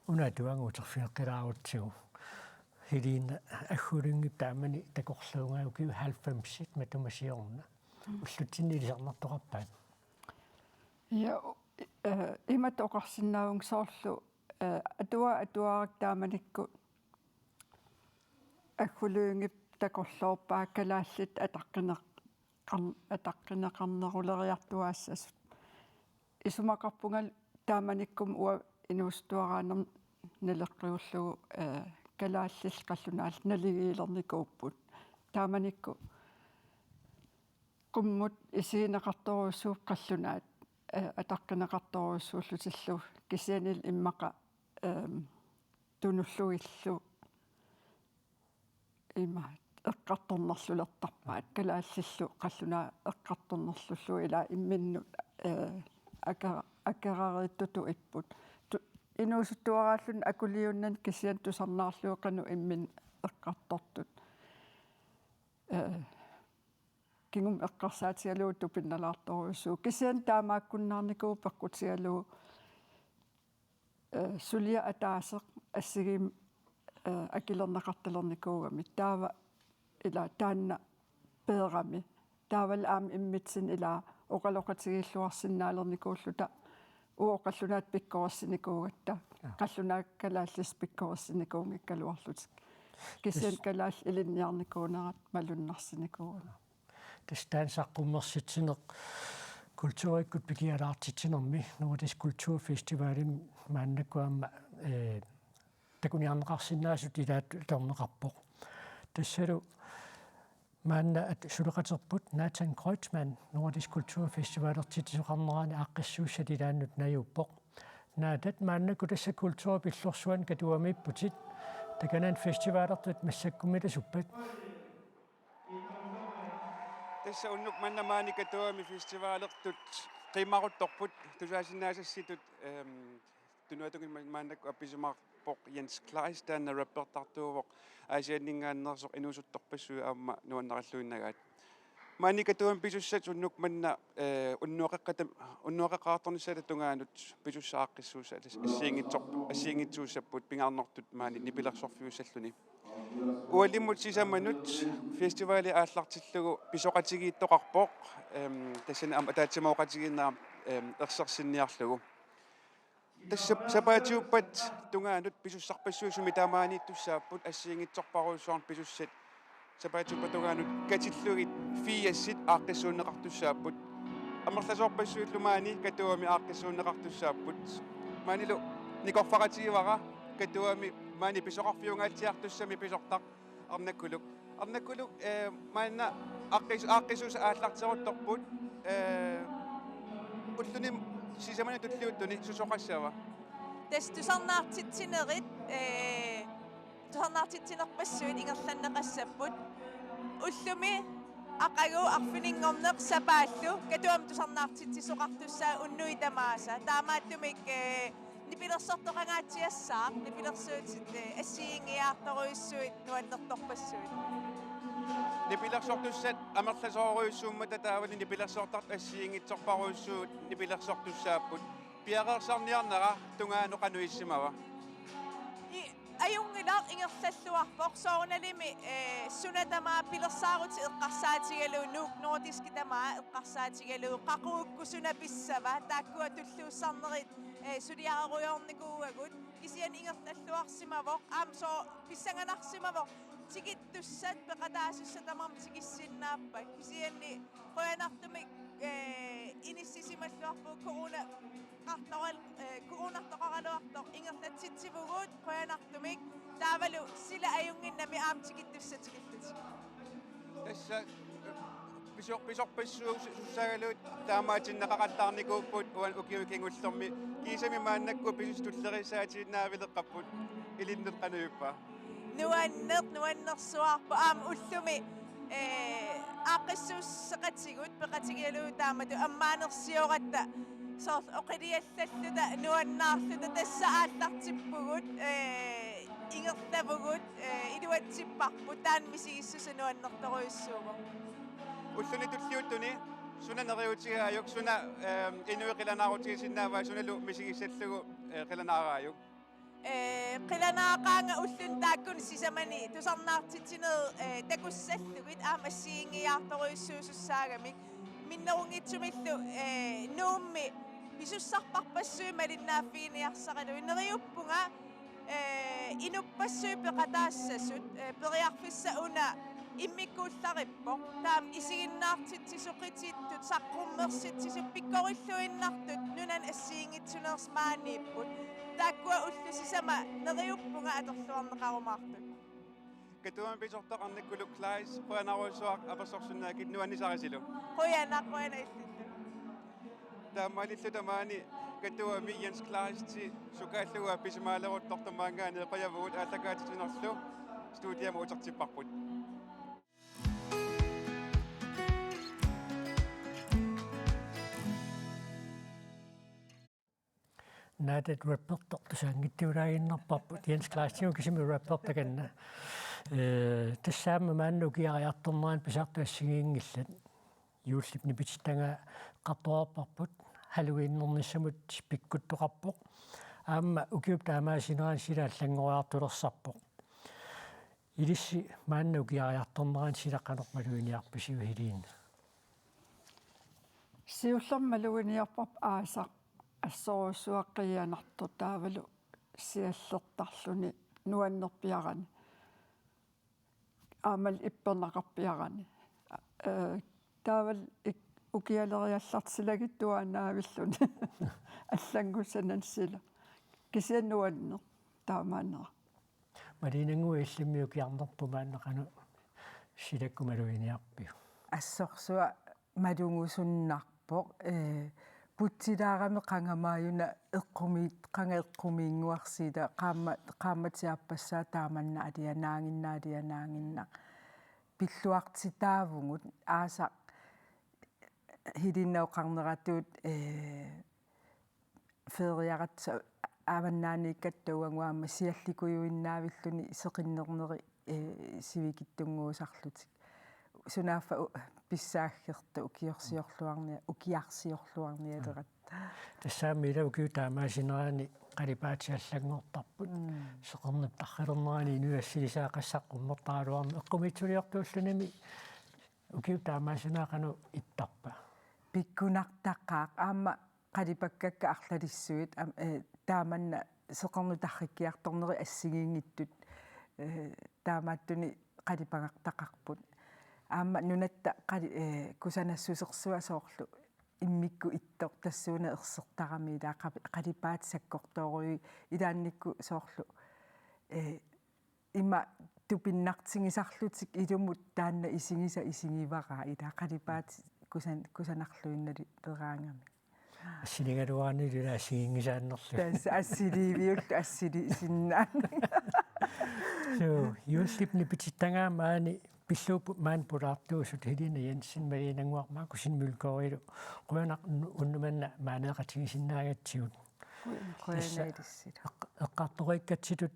Una atuagaq uterfigeqqilaarutsigu. Helene, Aggu Lyngep taamani takorluugaajuk ukiut halvfemsit matuma siorna. Mm. Ullutsinni ilisarnartoqarpat? Ja, u-, eh, imatut oqarsinnaavunga soorlu, eh, atuagaq atuarakku taamanikkut Aggu Lyngep takorloorpaa kalaallit ataqqineq-, qan-, ataqqineqarneruleriartuaassasut. Isumaqarpunga taamanikkut uanga inuusuttuaraanerma naleqqiullugu, eh, kalaallillu qallunaallu naligiilernikuupput. Taamanikkut qummut isigineqartorujussuupput qallunaat, eh, ataqqineqartorujussuullutillu kisianni immaqa, ehm, tunullugillu ima eqqartornerlulertarpaat, kalaallillu qallunaat eqqartornerlullugu ilaa imminnut, eh, ake-, akerariittutut ipput. Tu-, inuusuttuaraalluni akuliunnani kisianni tusarnaarlugu qanoq imminnut eqqartortut. Eh, kingumut eqqarsaatigalugu tupinnalaartorujussuuvoq. Kisianni taamaakkunnaarnikuuvoq peqqutigalugu, eh, suliaq ataaseq assigiimmik, eh, akilerneqartalernikuugami. Taava ila taanna peerami. Taavalu aamma immitsinnut ila oqaloqatigiilluarsinnaalernikuulluta uagut qallunaatut pikkorissinikuugatta. Aa. Qallunaat kalaallisut pikkorissinikuunngikkaluarlutik. Kisianni tassa kalaallit ilinniarnikuunerat malunnarsinikuugami. Tassa taanna saqqummersitsineq kulturikkut pikialaartitsinermi Nordisk Kulturfestivalimi maannakkut aamma, eh, takuniarneqarsinnaasut ilaat atorneqarpoq. Tassalu maanna at-, suleqaterput Nathan Kreutzmann Nordisk Kulturfestivalertitsisoqarnerani aaqqissuussat ilaannut najuuppoq. Nathan, maannakkut tassa kulturip illorsuani Katuamiipputit. Takanani festivalertut massakkummi ilisuppat? Tassa unnuk manna maani Katuami festivalertut qiimmaruttorput tusaasinnaassassitut, ehm, tunuatungit ma-, maannakkut appisimaarpoq Jens Kleist, taanna rappertartuuvoq, Aasianninngaanneersoq inuusuttorpassuit aamma nuannaralluinnagaat. Maani Katuami pisussat unnuk manna, eh, unnuaqeqqata-, unnuaqeqqaartornissaata tungaanut pisussat aaqqissuussat as-, assigiinngitsor-, assigiinngitsuussapput pingaarnertut maani nipilersorfiussalluni. Ualimmut sisamanut festivali aallartillugu pisoqatigiittoqarpoq, ehm, tassani aamma ataatsimooqatigiinnera, ehm, ersersinniarlugu. Tassa sapaatiuppat tungaanut pisussarpassuit sumi taamaaniittussaapput assigiinngitsorpassuarnik pisussat Sapaatip-akunnerata katillugit firsit aaqqissuunneqartussaapput. Amerlasoorpassuillu maani Katuami aaqqissuunneqartussaapput. Maanilu nikorfaqatigivara Katuami maani pisoqarfiungaatsiartussamik pisortaq Arnakkuluk. Arnakkuluk, eh, maanna aaqqis-, aaqqissuussat aallarteruttorput, eh, ulluni sisamani tulliuttuni susoqassava? Tassa tusarnaartitsinerit, eh, tusarnaartitsinerpassuit ingerlanneqassapput. Ullumi aqagu arfininngorneq sapaallu Katuami tusarnaartitsisoqartussaavoq unnuit tamaasa. Taamaattumik, eh, nipilersortoqangaatsiassaaq, nipilersuutit, eh, assigiinngiiaartorujussuit nuannertorpassuit. Nipilersortussat amerlasoorujussuummata taavalu nipilersortartut assigiinngitsorparujussuit nipilersortussaapput. Piareersarniarnera tungaanut qanoq issimava? I-, ajunngilaq, ingerlalluarpoq soorunalimi, eh, suna tamaat pilersaarutit eqqarsaatigalugu, Nuuk Nordiskit tamaat eqqarsaatigalugu, qaqugukkut suna pissava, taakkua tulluussarnerit, eh, suliarerujoornikuuagut, kisianni ingerlalluarsimavoq, aamma sooq pissanganarsimavoq, tikittussat peqataasussat tamarmik tikissinnaappat, kisianni qujanartumik, eh, inissisimalluarpugut corona qartoral-, eh, coronartoqaraluartoq ingerlatsitsivugut qujanartumik, taavalu sila ajunnginnami aamma tikittussat tikillutik. Tassa, eh, piso-, pisorpassuussaagaluit taamaatinneqaqattaarnikuupput uani ukiuni kingullermi. Kiisami maannakkut pisussat tulleriissaatiinnaavileqqapput, ilinnut qanoq ippa? Nuanneq, nuannersuarpoq aamma ullumi, eh, aaqqissuusseqatigut peqatigalugu taamatut ammaanersioratta soorlu oqiliallalluta nuannaarluta tassa aallartippugut, eh, ingerlavugut, eh, iluatsipparput taanna misigissuseq nuannertorujussuuvoq. Ulluni tulliuttuni suna neriuutigaajuk, suna, eh, inuit qilanaarutigisinnaavai, sunalu misigissallugu, eh, qilanaaraajuk? Eh, qilanaaqaanga ulluni taakkuni sisamani tusarnaartitsinerit, eh, takussallugit aamma assigiinngiiaartorujussuusussaagamik. Minnerunngitsumillu, eh, Nuummi pisussarparpassuit malinnaaffiginiarsaralugit. Neriuppunga, eh, inuppassuit peqataassasut, eh, periarfissaq una immikkuullarippoq. Taama isiginnaartitsisoqitittut, saqqummersitsisut, pikkorilluinnartut nunani assigiinngitsuneersut maaniipput. Taakkua ullut sisamat neriuppunga atorluarneqarumaartut. Katuami pisortaq Arnakkuluk Kleist, qujanarsuaq apersorsinnaagatsigit, nuannisarisilu. Qujanaq, qujanaq illillu. Taamaalilluta maani Katuami Jens Kleist sukaallugu appisimaalerutortoq maanngaanniit qujavugut, aallakaatitsinerlu studiamut utertipparput. Naatata rappertoq tusaanngitsuulaaginnarparput, Jens Kleist, uanga kisimi rappertoq takanna. Eh, tassa aamma maanna ukiariartornerani pisartut assigiinngillat. Juullip nipitittangaa eqqartorparput, halloweenernissamut pikkuttoqarpoq. Aamma ukiup taamaasinerani sila allanngoriartulersarpoq. Ilissi maanna ukiariartornerani sila qanoq maluginiarpisiuk, Helene? Siullermik maluginiarparput aasaq assorujussuaq qiianartoq taavalu siallertarluni nuannerpiarani. Aammalu ippernaqarpiarani. Eh, taavalu ik-, ukialeriallartilagittuaannaavilluni. Allanngussanani sila. Kisianni nuanneq taamaanera. Maliinannguaq, illimmi ukiarnerput maanna qanoq silakkut maluginiarpiuk? Assorsuaq malugusunnarpoq, eh, putsilaarami qanga maajuna eqqumiit-, qanga eqqumiinnguarsiit, qaamma-, qaammatit aappassaat taamanna alianaaginnaq, alianaaginnaq. Pilluartitaavugut aasaq Helene oqarneratut, eh, feeriaratta avannaaniikkatta uagut aamma siallikujuinnaavilluni seqinnerneri, eh, sivikitsunnguusarlutik. Sunaaffa u-, pissaaggertoq ukiorsiorluarnia-, ukiarsiorluarnialeratta. Tassami ila ukiup taamaasinerani qalipaatit allanngortarput. Mm. Seqernup tarrilernerani inuit assilisaat qassit saqqummertaraluarneq eqqumiitsuliortuullunimi ukiup taamaasinera qanoq ittarpa? Pikkunartaqaaq, aamma qalipakkakka arlalissuit, am-, eh, taamanna seqernup tarrikkiartorneri assigiinngitsut, eh, taamaattuni qalipagartaqarput. Aamma nunatta qali-, eh, kusanassusersuaq soorlu immikkut ittoq tassuuna ersertarami ilaa qa-, qalipaatit sakkortoorui ilaannikkut soorlu, eh, ima tupinnartigisarlutik ilumut taanna isigisaq isigivara ilaa qalipaatit kusan-, kusanarluinnali leraangami. Assiligaluaraanni ilaa assigiinngisaannerlu. Tassa assiliiviullu assiliisinnaanngilaq. So, Juullip nipitittagaat maani pillugu maani pulaartuusut Helena Jensen, Malene Nannguaq, Markussen Mølgaardilu. Qujanaq nu-, unnuk manna maaneeqatigisinnaagatsigut. Qujanaq. Tassa qujanaq ilissi. Eq-, eqqartoriikkatsitut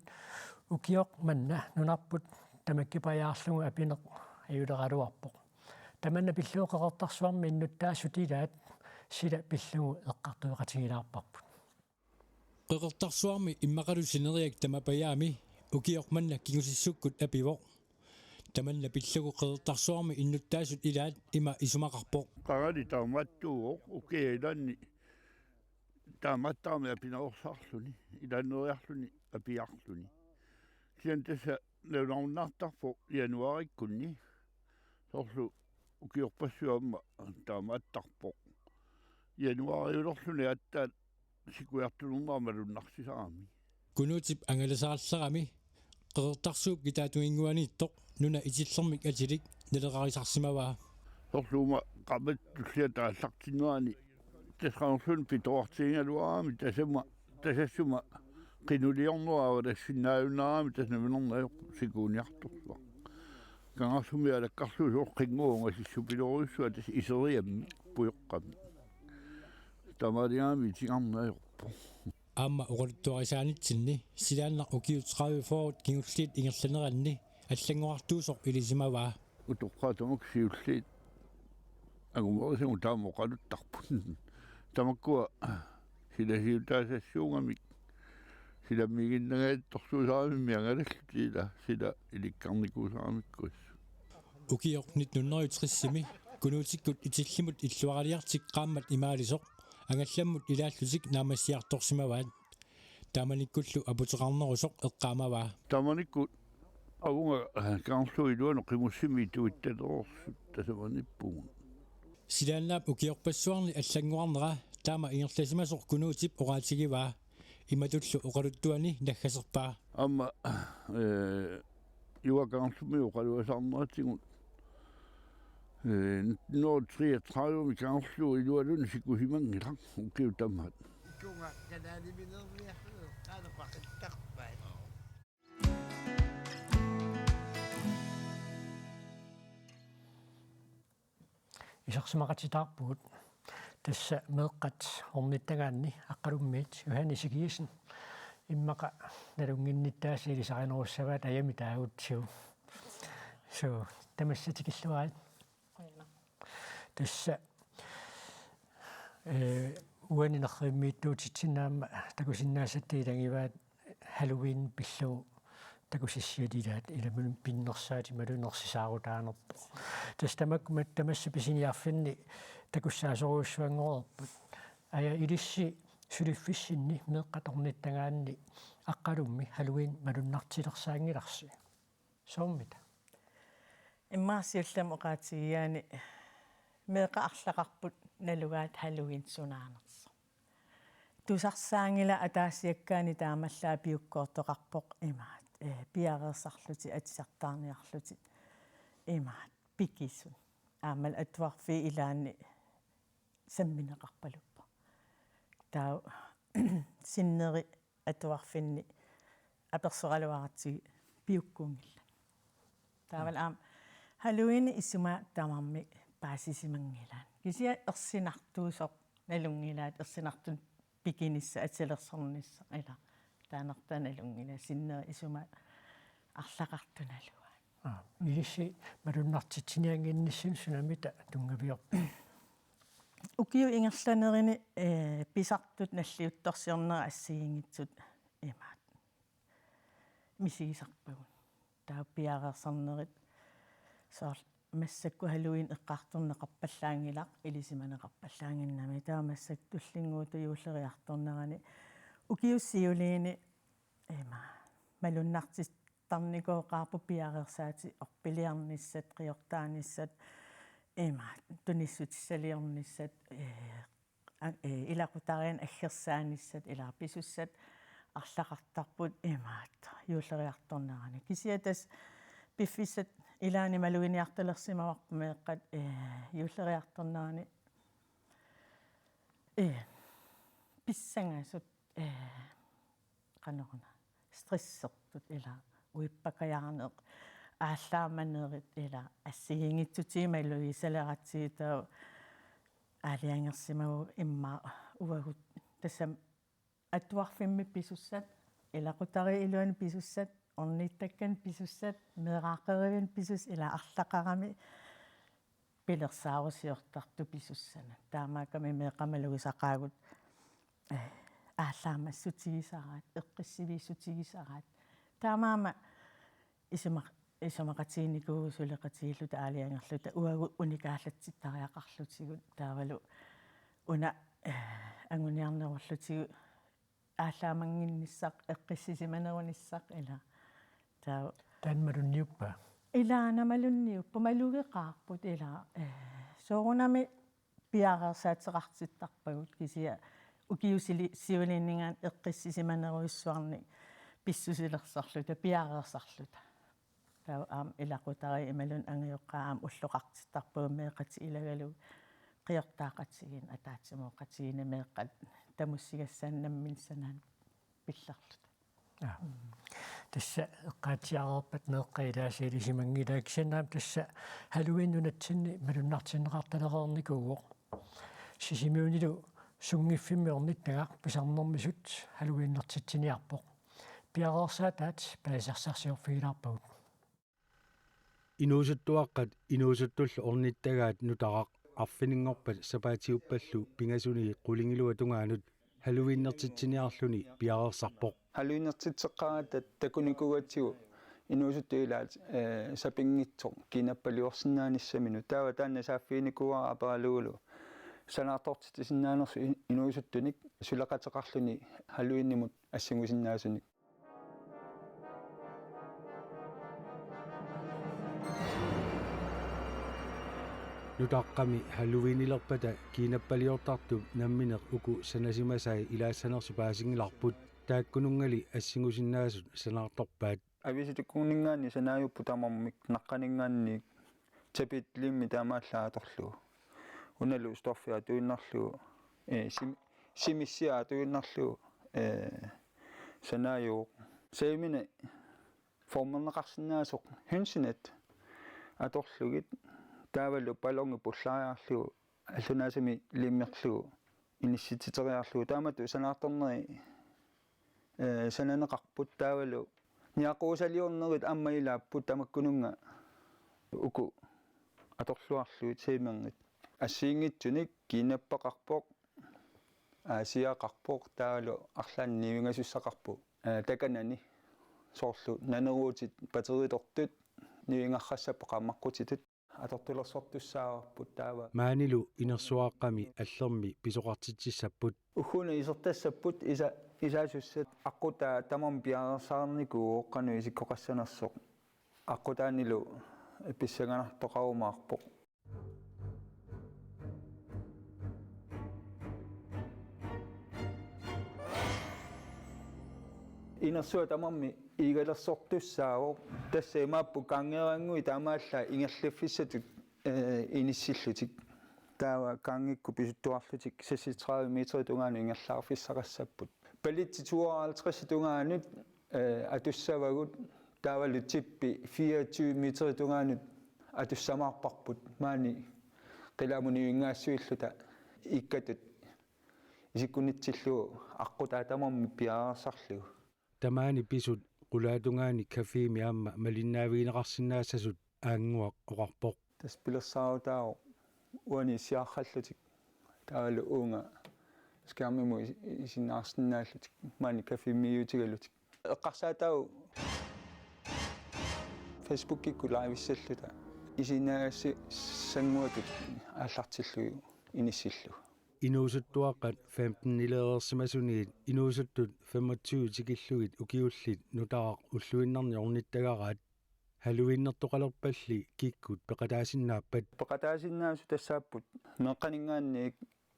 ukioq manna nunarput tamakkipajaarlugu apineq ajuleraluarpoq. Tamanna pillugu Qeqertarsuarmi innuttaasut ilaat sila pillugu eqqartueqatigilaarparput. Qeqertarsuarmi immaqalu sineriak tamapajaami ukioq manna kingusissukkut apivoq. Tamanna pillugu Qeqertarsuarmi innuttaasut ilaat ima isumaqarpoq. Qangali taamaattuuvoq ukiaq ilaanni taamaattarami apinerorsarluni, ilaanneeriarluni, apiarluni. Kisianni tassa nalunarunnaartarpoq januaarikkunni. Soorlu ukiorpassuit aamma taamaattarpoq. Januaariulerluni aatsaat sikujartunermut malunnartisarami. Kunuutip angalasaarlerami Qeqertarsuup kitaatunginnguaniittoq nuna itillermik atilik naleqarisarsimavaa. Soorlu uuma qaammat tulliata aallartinnerani tassa qanorluunniit pitoortigigaluarami tasama, tasassuma qinuliornera avalassinnaajunnaarami tassa nammineq ajorpoq sikuuniartorsuaq. Kangerlummi alakkarlugu soorlu qinnguup ungasissupilorujussuaq tassa iseriammi pujoqqami. Taamaaligaangami itigarneq ajorpoq. Aamma oqaluttuarisaanitsinni silaannaq ukiut tredive fyrre kingulliit ingerlaneranni allanngorartuusoq ilisimavaa. Utoqqaat tamakku siulliit angumerisagut taama oqaluttarput. Tamakkua silasiutaasassuugamik silammiiginnangajatsiartorsuusaramimmi angalallutik ilaa sila ilikkarnikuusaramikku assut. Ukioq nitten hundrede og tres-imi Kunuutikkut itillimut illuaraliartik qaammat imaalisoq angallammut ilaallutik naammassiartorsimavaat. Taamanikkullu aputeqarnerusoq eqqaamavaa. Taamanikkut avunga, eh, Kangerluup iluanut qimussimik ituittalereersut tasamanippugut. Silaannaap ukiorpassuarni allanngorarnera taama ingerlasimasoq Kunuutip oqaatigivaa. Imatullu oqaluttuani naggaserpaa. Aamma, eh, Juaak Kangerlummiut oqaluasaarneratigut, eh, nitten hundrede og treogtredive-mi Kangerluup ilualuni sikusimanngilaq ukiut tamaat. Isersimaqatitaarpugut. Tassa meeqqat ornittagaanni Aqqalummiit Johanne Ezekiassen immaqa nalunnginnittaasa ilisarinerussavaat ajami taagutsigu. So, tamassa tikilluarit. Qujanaq. Tassa, eh, uani nerrivimmiittuutitsinnut aamma takusinnaasat ilagivaat Halloween pillugu takusassiat ilaat, ilami pinnersaatit imaluunniit nersisaarutaanerput. Tassa tamakku mat-, tamassa pisiniarfinni takussaasorujussuanngoreerput. Aja ilissi suliffissinni meeqqat ornittagaanni Aqqalummi Halloween malunnartilersaanngilarsi. Soommita? Immaqa siullermik oqaatigigaanni meeqqat arlaqarput nalugaat Halloween sunaanersoq. Tusarsaanngilaq ataasiakkaani taamaallaat piukkoortoqarpoq imaat. Eh, piareersarlutik, atisartaarniarlutik imaat. Pikisut. Aammalu atuarfiit ilaanni sammineqarpaluppoq. Taava sinneri atuarfinni apersoraluaratsigit piukkuunngillat. Taavalu aamma Halloween isuma tamarmik paasisimanngilaat. Kisianni ersinartuusoq nalunngilaat, ersinartunut pikinissaq, atilersornissaq ilaa. Taannartaa nalunngilaat, sinneri isuma arlaqartut nalugaat. Aa, ilissi malunnartitsiniannginnissinni sunamita tunngaviorpit? Ukiup ingerlanerini, eh, pisartut nalliuttorsiornerat assigiinngitsut imaat misigisarpagut. Taava piareersarnerit soorlu massakkut Halloween eqqartorneqarpallaanngilaq, ilisimaneqarpallaannginnami. Taava massakkut tullinnguutut juulleriartornerani ukiup siuliini ima malunnartit-, Tarnikooqaarput piareersaatit orpiliornissat, qiortaanissat, ima, tunissutissaliornissat, ee, a-, ee, ilaqutariinni aggersaanissat, ilaa pisussat arlaqartarput imaattoq juulleriartornerani. Kisianni tassa piffissap ilaani maluginiartulersimavarput meeqqat, ee, juulleriartornerani, ee, pissangasut, ee, qanoruna, stressertut ilaa, uippakajaarneq, aallaamanerit ilaa, assigiinngitsutigimalugisaleratsigu taava aalajangersimavugut immaqa uagut tassami atuarfimmi pisussat, ilaqutariit iluanni pisussat, ornittakkanni pisussat, meeraaqqerivinni pisussat ilaa arlaqarami pilersaarusiortartut pisussanut. Taamaakkami meeqqat malugisaqaagut, ee, aallaammassutigisaraat, eqqissiviissutigisaraat. Taamaammat isuma-, isumaqatiginikuuvugut suleqatigiilluta aalajangerluta uagut unikaallatsittariaqarlutigu taavalu una, ee, anguniarnerulutigu aallaamannginnissaq, eqqissisimanerunissaq ilaa. Taava. Taanna malunniuppa? Ilaana malunniupput, malugeqaarput ilaa. Ee, soorunami piareersaateqartittarpagut kisianni ukiut sili-, siuliinninngaanniit eqqissisimanerujussuarnik pissusilersorluta, piareersarluta. Taava aamma ilaqutariit imaluunniit angajoqqaat aamma ulloqartittarpagut meeqqatik ilagalugu qiortaaqatigiinni, ataatsimooqatigiinni meeqqat tamussigassaannik namminneq sanaannik pillerluta. Aa. Mm. Tassa eqqaatsiareerpat meeqqat ilaasa ilisimanngilaat, kisianni aamma tassa Halloween nunatsinni malunnartinneqartalereernikuuvoq. Sisimiunilu sunngiffimmi ornittagaq pisarnermisut Halloweenertitsiniarpoq. Piareersaataat paasisassarsiorfigilaarpagut. Inuusuttuaqqat inuusuttullu ornittagaat nutaraq arfininngorpat sapaatiuppallu pingasuni qulingiluat tungaanut Halloweenertitsiniarluni piareersarpoq. Halloweenertitseqqaaratta takunikuugatsigu inuusuttut ilaat, ee, sapinngitsoq kiinappaliorsinnaanissaminut. Taava taanna saaffiginikuuara aperalugulu sanaartortitsisinnaanersoq i-, inuusuttunik suleqateqarluni Halloweenimut assingusinnaasunik. Nutaqqami Halloweenilerpata kiinappaliortartup nammineq uku sanasimasai ilaassanersut paasinngilarput, taakkununngali assingusinnaasut sanaartorpaat. Aviisitukkunninngaanniit sanaajupput tamarmik, naqqaninngaanniit tapiit liimmi taamaallaat atorlugu. Unalu stoffi atuinnarlugu, ee, sim-, simissia atuinnarlugu, ee, sanaajuvoq. Savimineq formerneqarsinnaasoq hønsenet atorlugit, taavalu balloni pullaariarlugu, allunaasami liimmerlugu inissitsiteriarlugu, taamatut sanaartorneri, ee, sananeqarput, taavalu niaquusaliornerit aamma ilaapput tamakkununnga uku atorluarlugit savimernit. Assigiinngitsunik kiinappaqarpoq, aasiaqarpoq, taavalu arlaannik niuingasussaqarpoq. Ee, takanani soorlu naneruutit pateritortut niuingarrassapput qaammaqqutitut. Atortulersortussaavarput taava. Maanilu inersuaqqami allermi pisoqartitsissapput. Ugguuna isertassapput isa-, isaasussat, aqqutaa tamarmi piareersarnikuuvoq qanoq isikkoqassanersoq. Aqqutaanilu pissanganartoqarumaarpoq. Inersuaq tamarmi iigalersortussaavoq, tassa imaappoq kaangeeraannguit taamaallaat ingerlaffissatut, ee, inissillutik. Taava kaangikkut pisuttuarlutik seksogtredive meterit tungaanut ingerlaarfissaqassapput. Balletsit tooghalvtreds tungaanut, ee, atussavagut, taavalu tippi fireogtyve meterit tungaanut atussamaarparput, maani qilaamut niuingaassuilluta ikkatut isikkunitsillugu aqqutaa tamarmi piareersarlugu. Tamaani pisut qulaatungaani cafémi aamma malinnaavigineqarsinnaassasut Aannguaq oqarpoq. Tassa pilersaarutaavoq uani issiaqqallutik, taavalu uunga skærmimut is-, isinnaarsinnaallutik, maani cafémiiutigalutik. Eqqarsaataavoq Facebookikkut liveissalluta, isiginnaagassannguatut aallartillugu inissillugu. Inuusuttuaqqat femten-ilereersimasunit inuusuttut femogtyve tikillugit ukiullit nutaaq ulluinnarni ornittagaraat. Halloweenertoqalerpalli kikkut peqataasinnaappat? Peqataasinnaasut tassaapput meeqqaninngaanniit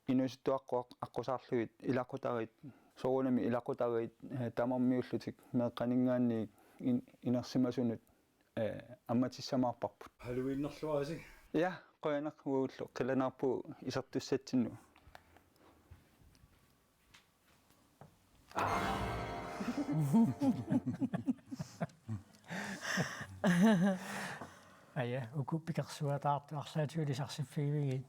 inuusuttuaqqat aqqusaarlugit ilaqutariit, soorunami ilaqutariit, eh, tamarmiullutik meeqqaninngaanniit in-, inersimasunut, eh, ammatissamaarparput. Halloweenerluarisi? Ja, qujanaq uagullu. Qilanaarpugut isertussatsinni. Aja, uku pikersuataartut arlaatigut ilisarsiffigivigit?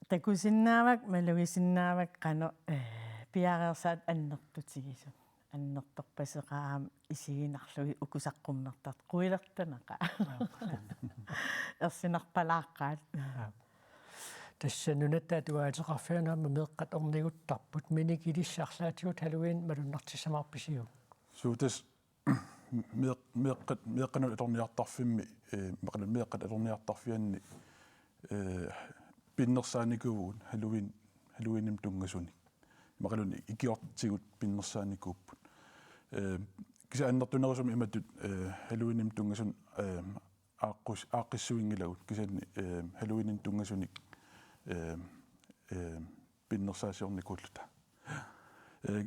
Takusinnaavakka, malugisinnaavakka qanoq, eh, piareersaatit annertutigisut. Annertorpaseqaat aamma isiginarlugit uku saqqummertartut, quilertanaqaat. Ersinarpalaaqqaat. Aap. Tassa Nunatta Atuagaateqarfianut aamma meeqqat orniguttarput, minik ilissi arlaatigut Halloween malunnartissamaarpisiuk? Suu, tassa meeq-, meeqqat, meeqqanut atorniartarfimmi, eh, imaluunniit meeqqat atorniartarfianni, eh, pinnersaanikuuvugut Halloween, Halloweenimut tunngasunik. Imaluunniit ikiortigut pinnersaanikuupput. Eh, kisianni annertunerusumik imatut, eh, Halloweenimut tunngasunik, eh, aaqqus-, aaqqissuinngilagut, kisianni, eh, Halloweenimut tunngasunik, eh, eh, pinnersaasiornikuulluta. Eh,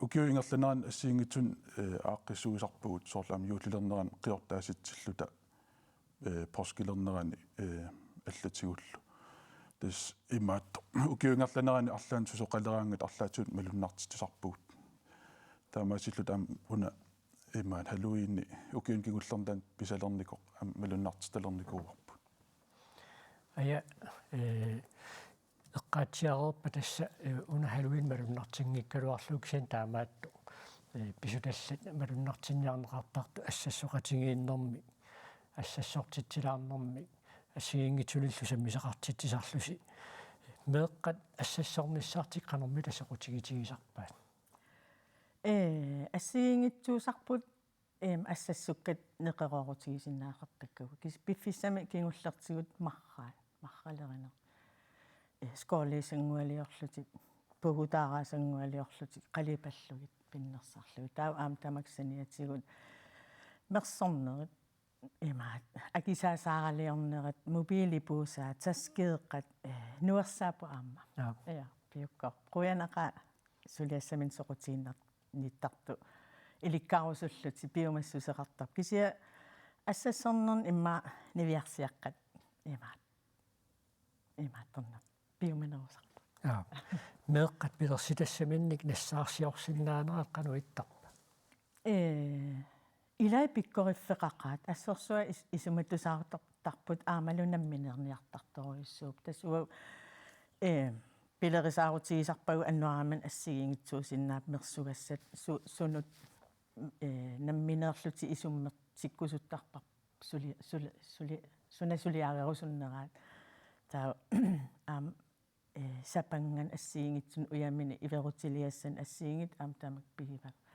ukiup ingerlanerani assigiinngitsunik, eh, aaqqissuisarpugut, soorlu aamma juullilernerani qiortaasitsilluta, eh, påskilernerani, eh, allatigullu. Tassa imaattoq ukiup ingerlanerani arlaannik susoqaleraangatta arlaatigut malunnartitsisarpugut. Taamaasilluta aamma una imaattoq Halloweeni ukiuni kingullerni taanna pisalernikoq aamma malunnartitalernikuuarput. Aja, eh, eqqaatsiareerpat tassa, eh, una Halloween malunnartinngikkaluarlugu, kisianni taamaattoq, eh, pisutallit malunnartinniarneqartartut assassoqatigiinnermik, assassortitsilaarnermik, assigiinngitsunillu sammisaqartitsisarlusi. Meeqqat assassornissartik qanormita soqutigitigisarpaat? Eh, assigiinngitsuusarput, em, assassukkat neqeroorutigisinnaassaqartakkagut. Kis-, piffissami kingullertigut marra-, marralerineq. Eh, skålisanngualiorlutik, puhutaaraasanngualiorlutik, qalipallugit pinnersarlugit. Taava aamma tamakku saniatigut mersornerit, imaattoq, akisaasaaraliornerit, mobiilipuusaat, taskeeqqat, eh, nuersaapput aamma. Aap. Ja, piukkoorpoq. Qujanaqaaq suliassaminnik soqutiginnittar-, nittartut ilikkarusullutik piumassuseqartarput. Kisianni assassornerni immaqa niviarsiaqqat imaat-, imaattorneq piumanerusarput. Aap. Meeqqat pilersitassaminnik nassaarsiorsinnaanerat qanoq ittarpa? Ee, ilai pikkoriffeqaqaat, assorsuaq is-, isumatusaartarput aammalu nammineerniartartorujussuupput. Tassa uagut, ee, pilerisaarutigisarpagut annuaramik assigiinngitsuusinnaapput mersugassat su-, sunut, ee, nammineerlutik isummertikkusuttarparput suli-, suli-, suli-, suna suliarerusunneraat. Taava aamma, ee, sapanngat assigiinngitsunik ujaminik iverutiliassanik assigiinngitsut aamma tamakku pigivagut.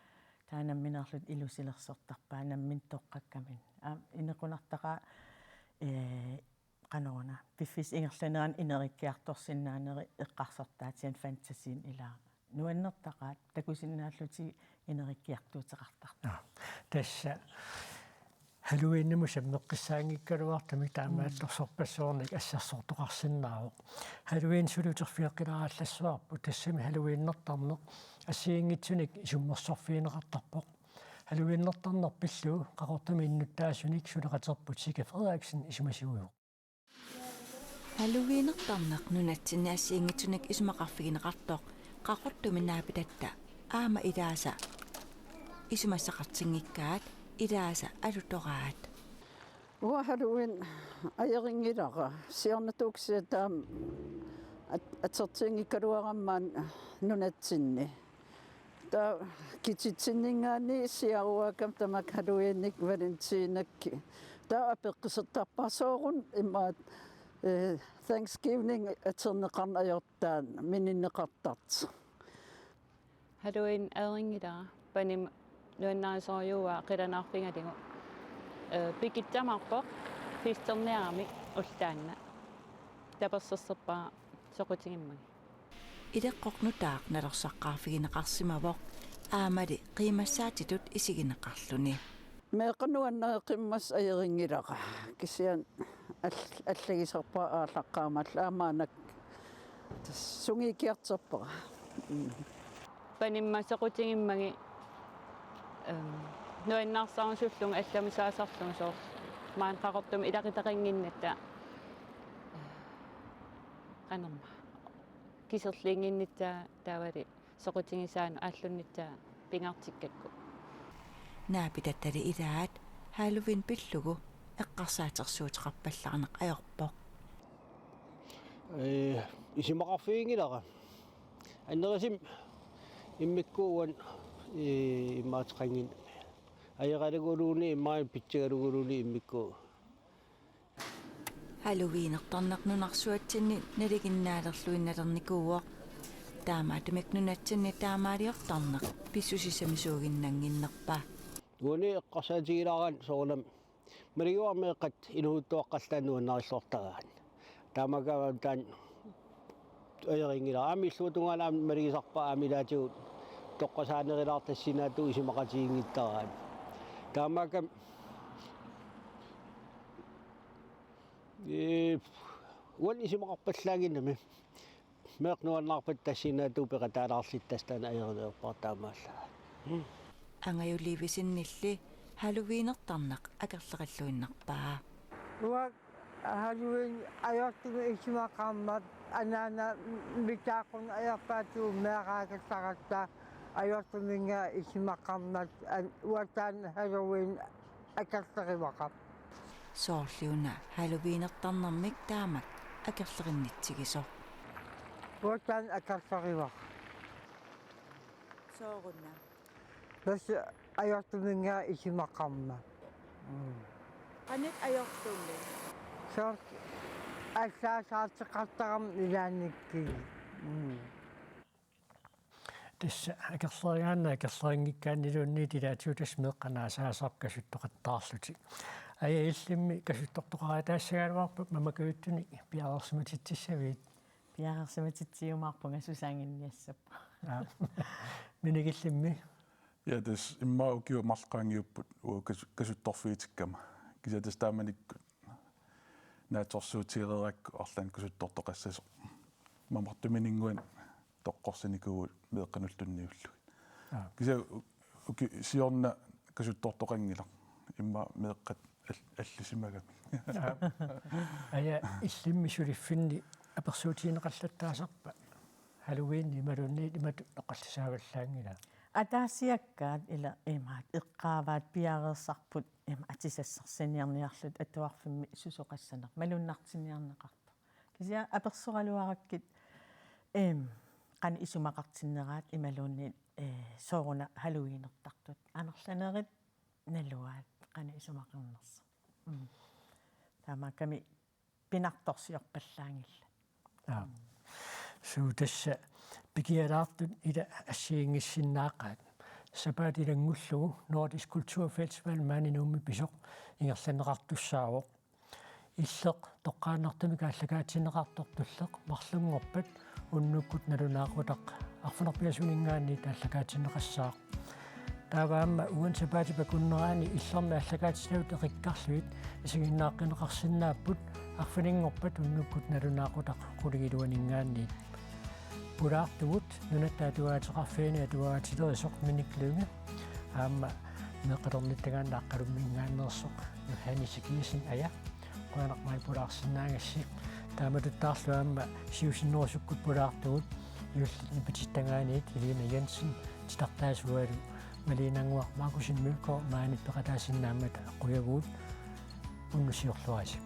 Taava nammineerlutik ilusilersortarpaat nammineq toqqakkaminnik. Aamma inequnartaqaaq, ee, qanoruna, piffissap ingerlanerani inerikkiartorsinnaaneri eqqarsaatigalugu fantasien ilaa. Nuannertaqaat, takusinnaallutigit inerikkiartuuteqartartut. Aa, tassa Halloweenimut sammeqqissaanngikkaluartumik taamaattorsorpassuarnik assassortoqarsinnaavoq. Halloween suli uterfigeqqilaarallassuarpoq, tassami Halloweenertarneq assigiinngitsunik isummersorfigineqartarpoq. Halloweenertarneq pillugu Qaqortumi innuttaasunik suleqaterput Sika Frederiksen isumasiguivoq. Halloweenertarneq nunatsinni assigiinngitsunik isumaqarfigineqartoq Qaqortumi naapitatta aamma ilaasa isumassaqartinngikkaat, ilaasa alutoraat. Uanga Halloween ajorinngilara. Siornatigut kisianni taama at-, atortiginngikkaluarama nunatsinni. Taava kititsinninngaanniit siaruaakkama tamakku Halloweenik, Valentinak. Taava apeqqusertarpara sooruna imaattoq, eh, Thanksgiving atorneqarneq ajortoq taanna mininneqartartoq. Halloween ajorinngilara, panima nuannarisorujussuuara qilanaarfigaligu. Eh, pikitsamaarpoq, festerniarami ulloq taanna. Tapersersorpara soqutigimmagit. Ileqqoq nutaaq nalorsaqqaarfigineqarsimavoq, aammali qiimassaatitut isigineqarluni. Meeqqat nuannereqimmat ajorinngilara. Kisianni all-, allagisarpara aallaqqaammaallu aamma anak sungiikiartorpara. Mm. Panimma soqutigimmagit, ehm, nuannaarsarusullunga allamisaasarlunga soorlu. Maani Qaqortumi ilaqutaqannginnatta. Qanormaa. Kiserliinnginnatta taavali soqutigisaanut aallunnittaa pingaartikkakku. Naapitattali ilaat Halloween pillugu eqqarsaatersuuteqarpallaarneq ajorpoq. Ee, isumaqarfiginngilara. Annerusumik immikkut uani, ee, imaataqanngin-, ajoraluaruni imaluunniit pitsigaluaruni immikkut. Halloweenertarneq nunarsuatsinni nalinginnaalerluinnalernikuuvoq. Taamaattumik nunatsinni taamaaliortarneq pissusissamisuuginnannginnerpa. Uani eqqarsaatigilaarani soorunami maluginiarneq meeqqat inuusuttuaqqallaannut nuannarilluartaraat. Taamaakkaami taanna ajorinngilara. Aamma illuatungaani aamma malugisarpara aamma ilaatigut toqqasaanerilaartarsinnaatut isumaqatiginngittaraat. Taamaakkami, ee, uani isumaqarpallaannginnami. Meeqqat nuannaarpata tassanngaanniit peqataalaarlutik tassa taanna ajorilerpara taamaallaat. Angajulivisinnilli Halloweenertarneq akerlerilluinnarpaa. Uanga Halloween ajortumik isumaqarmat anaana mitaaqqunneq ajorpaatigut meeraagassaratta ajortuminga isumaqarmat an-, uanga taanna Halloween akerlerivara. Soorluuna Halloweenertarnermik taamak akerlerinnitsigisoq. Uanga taanna akerlerivara. Sooruna. Tassa ajortuminga isumaqarmat. Mm. Qanoq ajortumik? Soorlu allaasaarteqartarami ilaannikkut. Mm. Tassa akerlerigaanni akerlerinngikkaanniluunniit ilaatigut tassa meeqqat naasaasarput kasuttoqattaarlutik. Aja, illimmi kasuttortoqarataassagaluarpat mamakujuttunik piareersimatitsissavit? Piareersimatitsiumaarpunga susaannginniassappunga. Aa. Minik, illimmi? Ja, tassa immaqa ukiut marluk qaangiupput uagut kas-, kasuttorfigitikkama. Kisianni tassa taamanikkut naatsorsuutigereerakku arlaannik kasuttortoqassasoq. Mamartumininnguanik toqqorsinikuuvugut meeqqanullu tunniullugit. Aa. Kisianni u-, uki siorna kasuttortoqanngilaq. Immaqa meeqqat al-, allusimagamik. Aa. Aja, illimmi suliffinni apersuutigineqallattaasarpa? Halloween imaluunniit imatut oqallisaavallaanngilaa. Ataasiakkaat ila imaat eqqaavaat piareersarput ima atisassarsiniarniarlutik atuarfimmi susoqassaneq malunnartinniarneqartoq. Kisianni apersoraluarakkit, em, qanoq isumaqartinneraat imaluunniit, eh, sooruna Halloweenertartut. Amerlanerit naluaat qanoq isumaqarnersoq. Mm. Taamaakkami pinartorsiorpallaanngillat. Aa. Suu, tassa pikialaartut ila assigiinngissinnaaqaat. Sapaatip ilanngullugu Nordisk Kulturfestival maani Nuummi pisoq ingerlanneqartussaavoq. Illeq toqqaannartumik aallakaatinneqartoq Tulleq marlunngorpat unnukkut nalunaaqutaq arfineq-pingasuninngaanniit aallakaatinneqassaaq. Taava aamma uani sapaatip akunnerani illermi aallakaatitavut eqikkarlugit isiginnaaqqineqarsinnaapput arfininngorpat unnukkut nalunaaqutaq qulingiluaninngaanniit. Pulaartugut Nunatta Atuagaateqarfiani atuagaatilerisoq Minik Lynge aamma meeqqalernittagaanni Aqqalumminngaanneersoq Johanne Zacchariassen. Aja, qujanaq maani pulaarsinnaagassi. Taamatuttaarlu aamma siusinnerusukkut pulaartugut juullit nipitittagaaniit Helena Jensen titartaasualu Malene Annguaq Markussen Mølgaard maani peqataasinnaammata qujavugut. Unnussiorluarisi.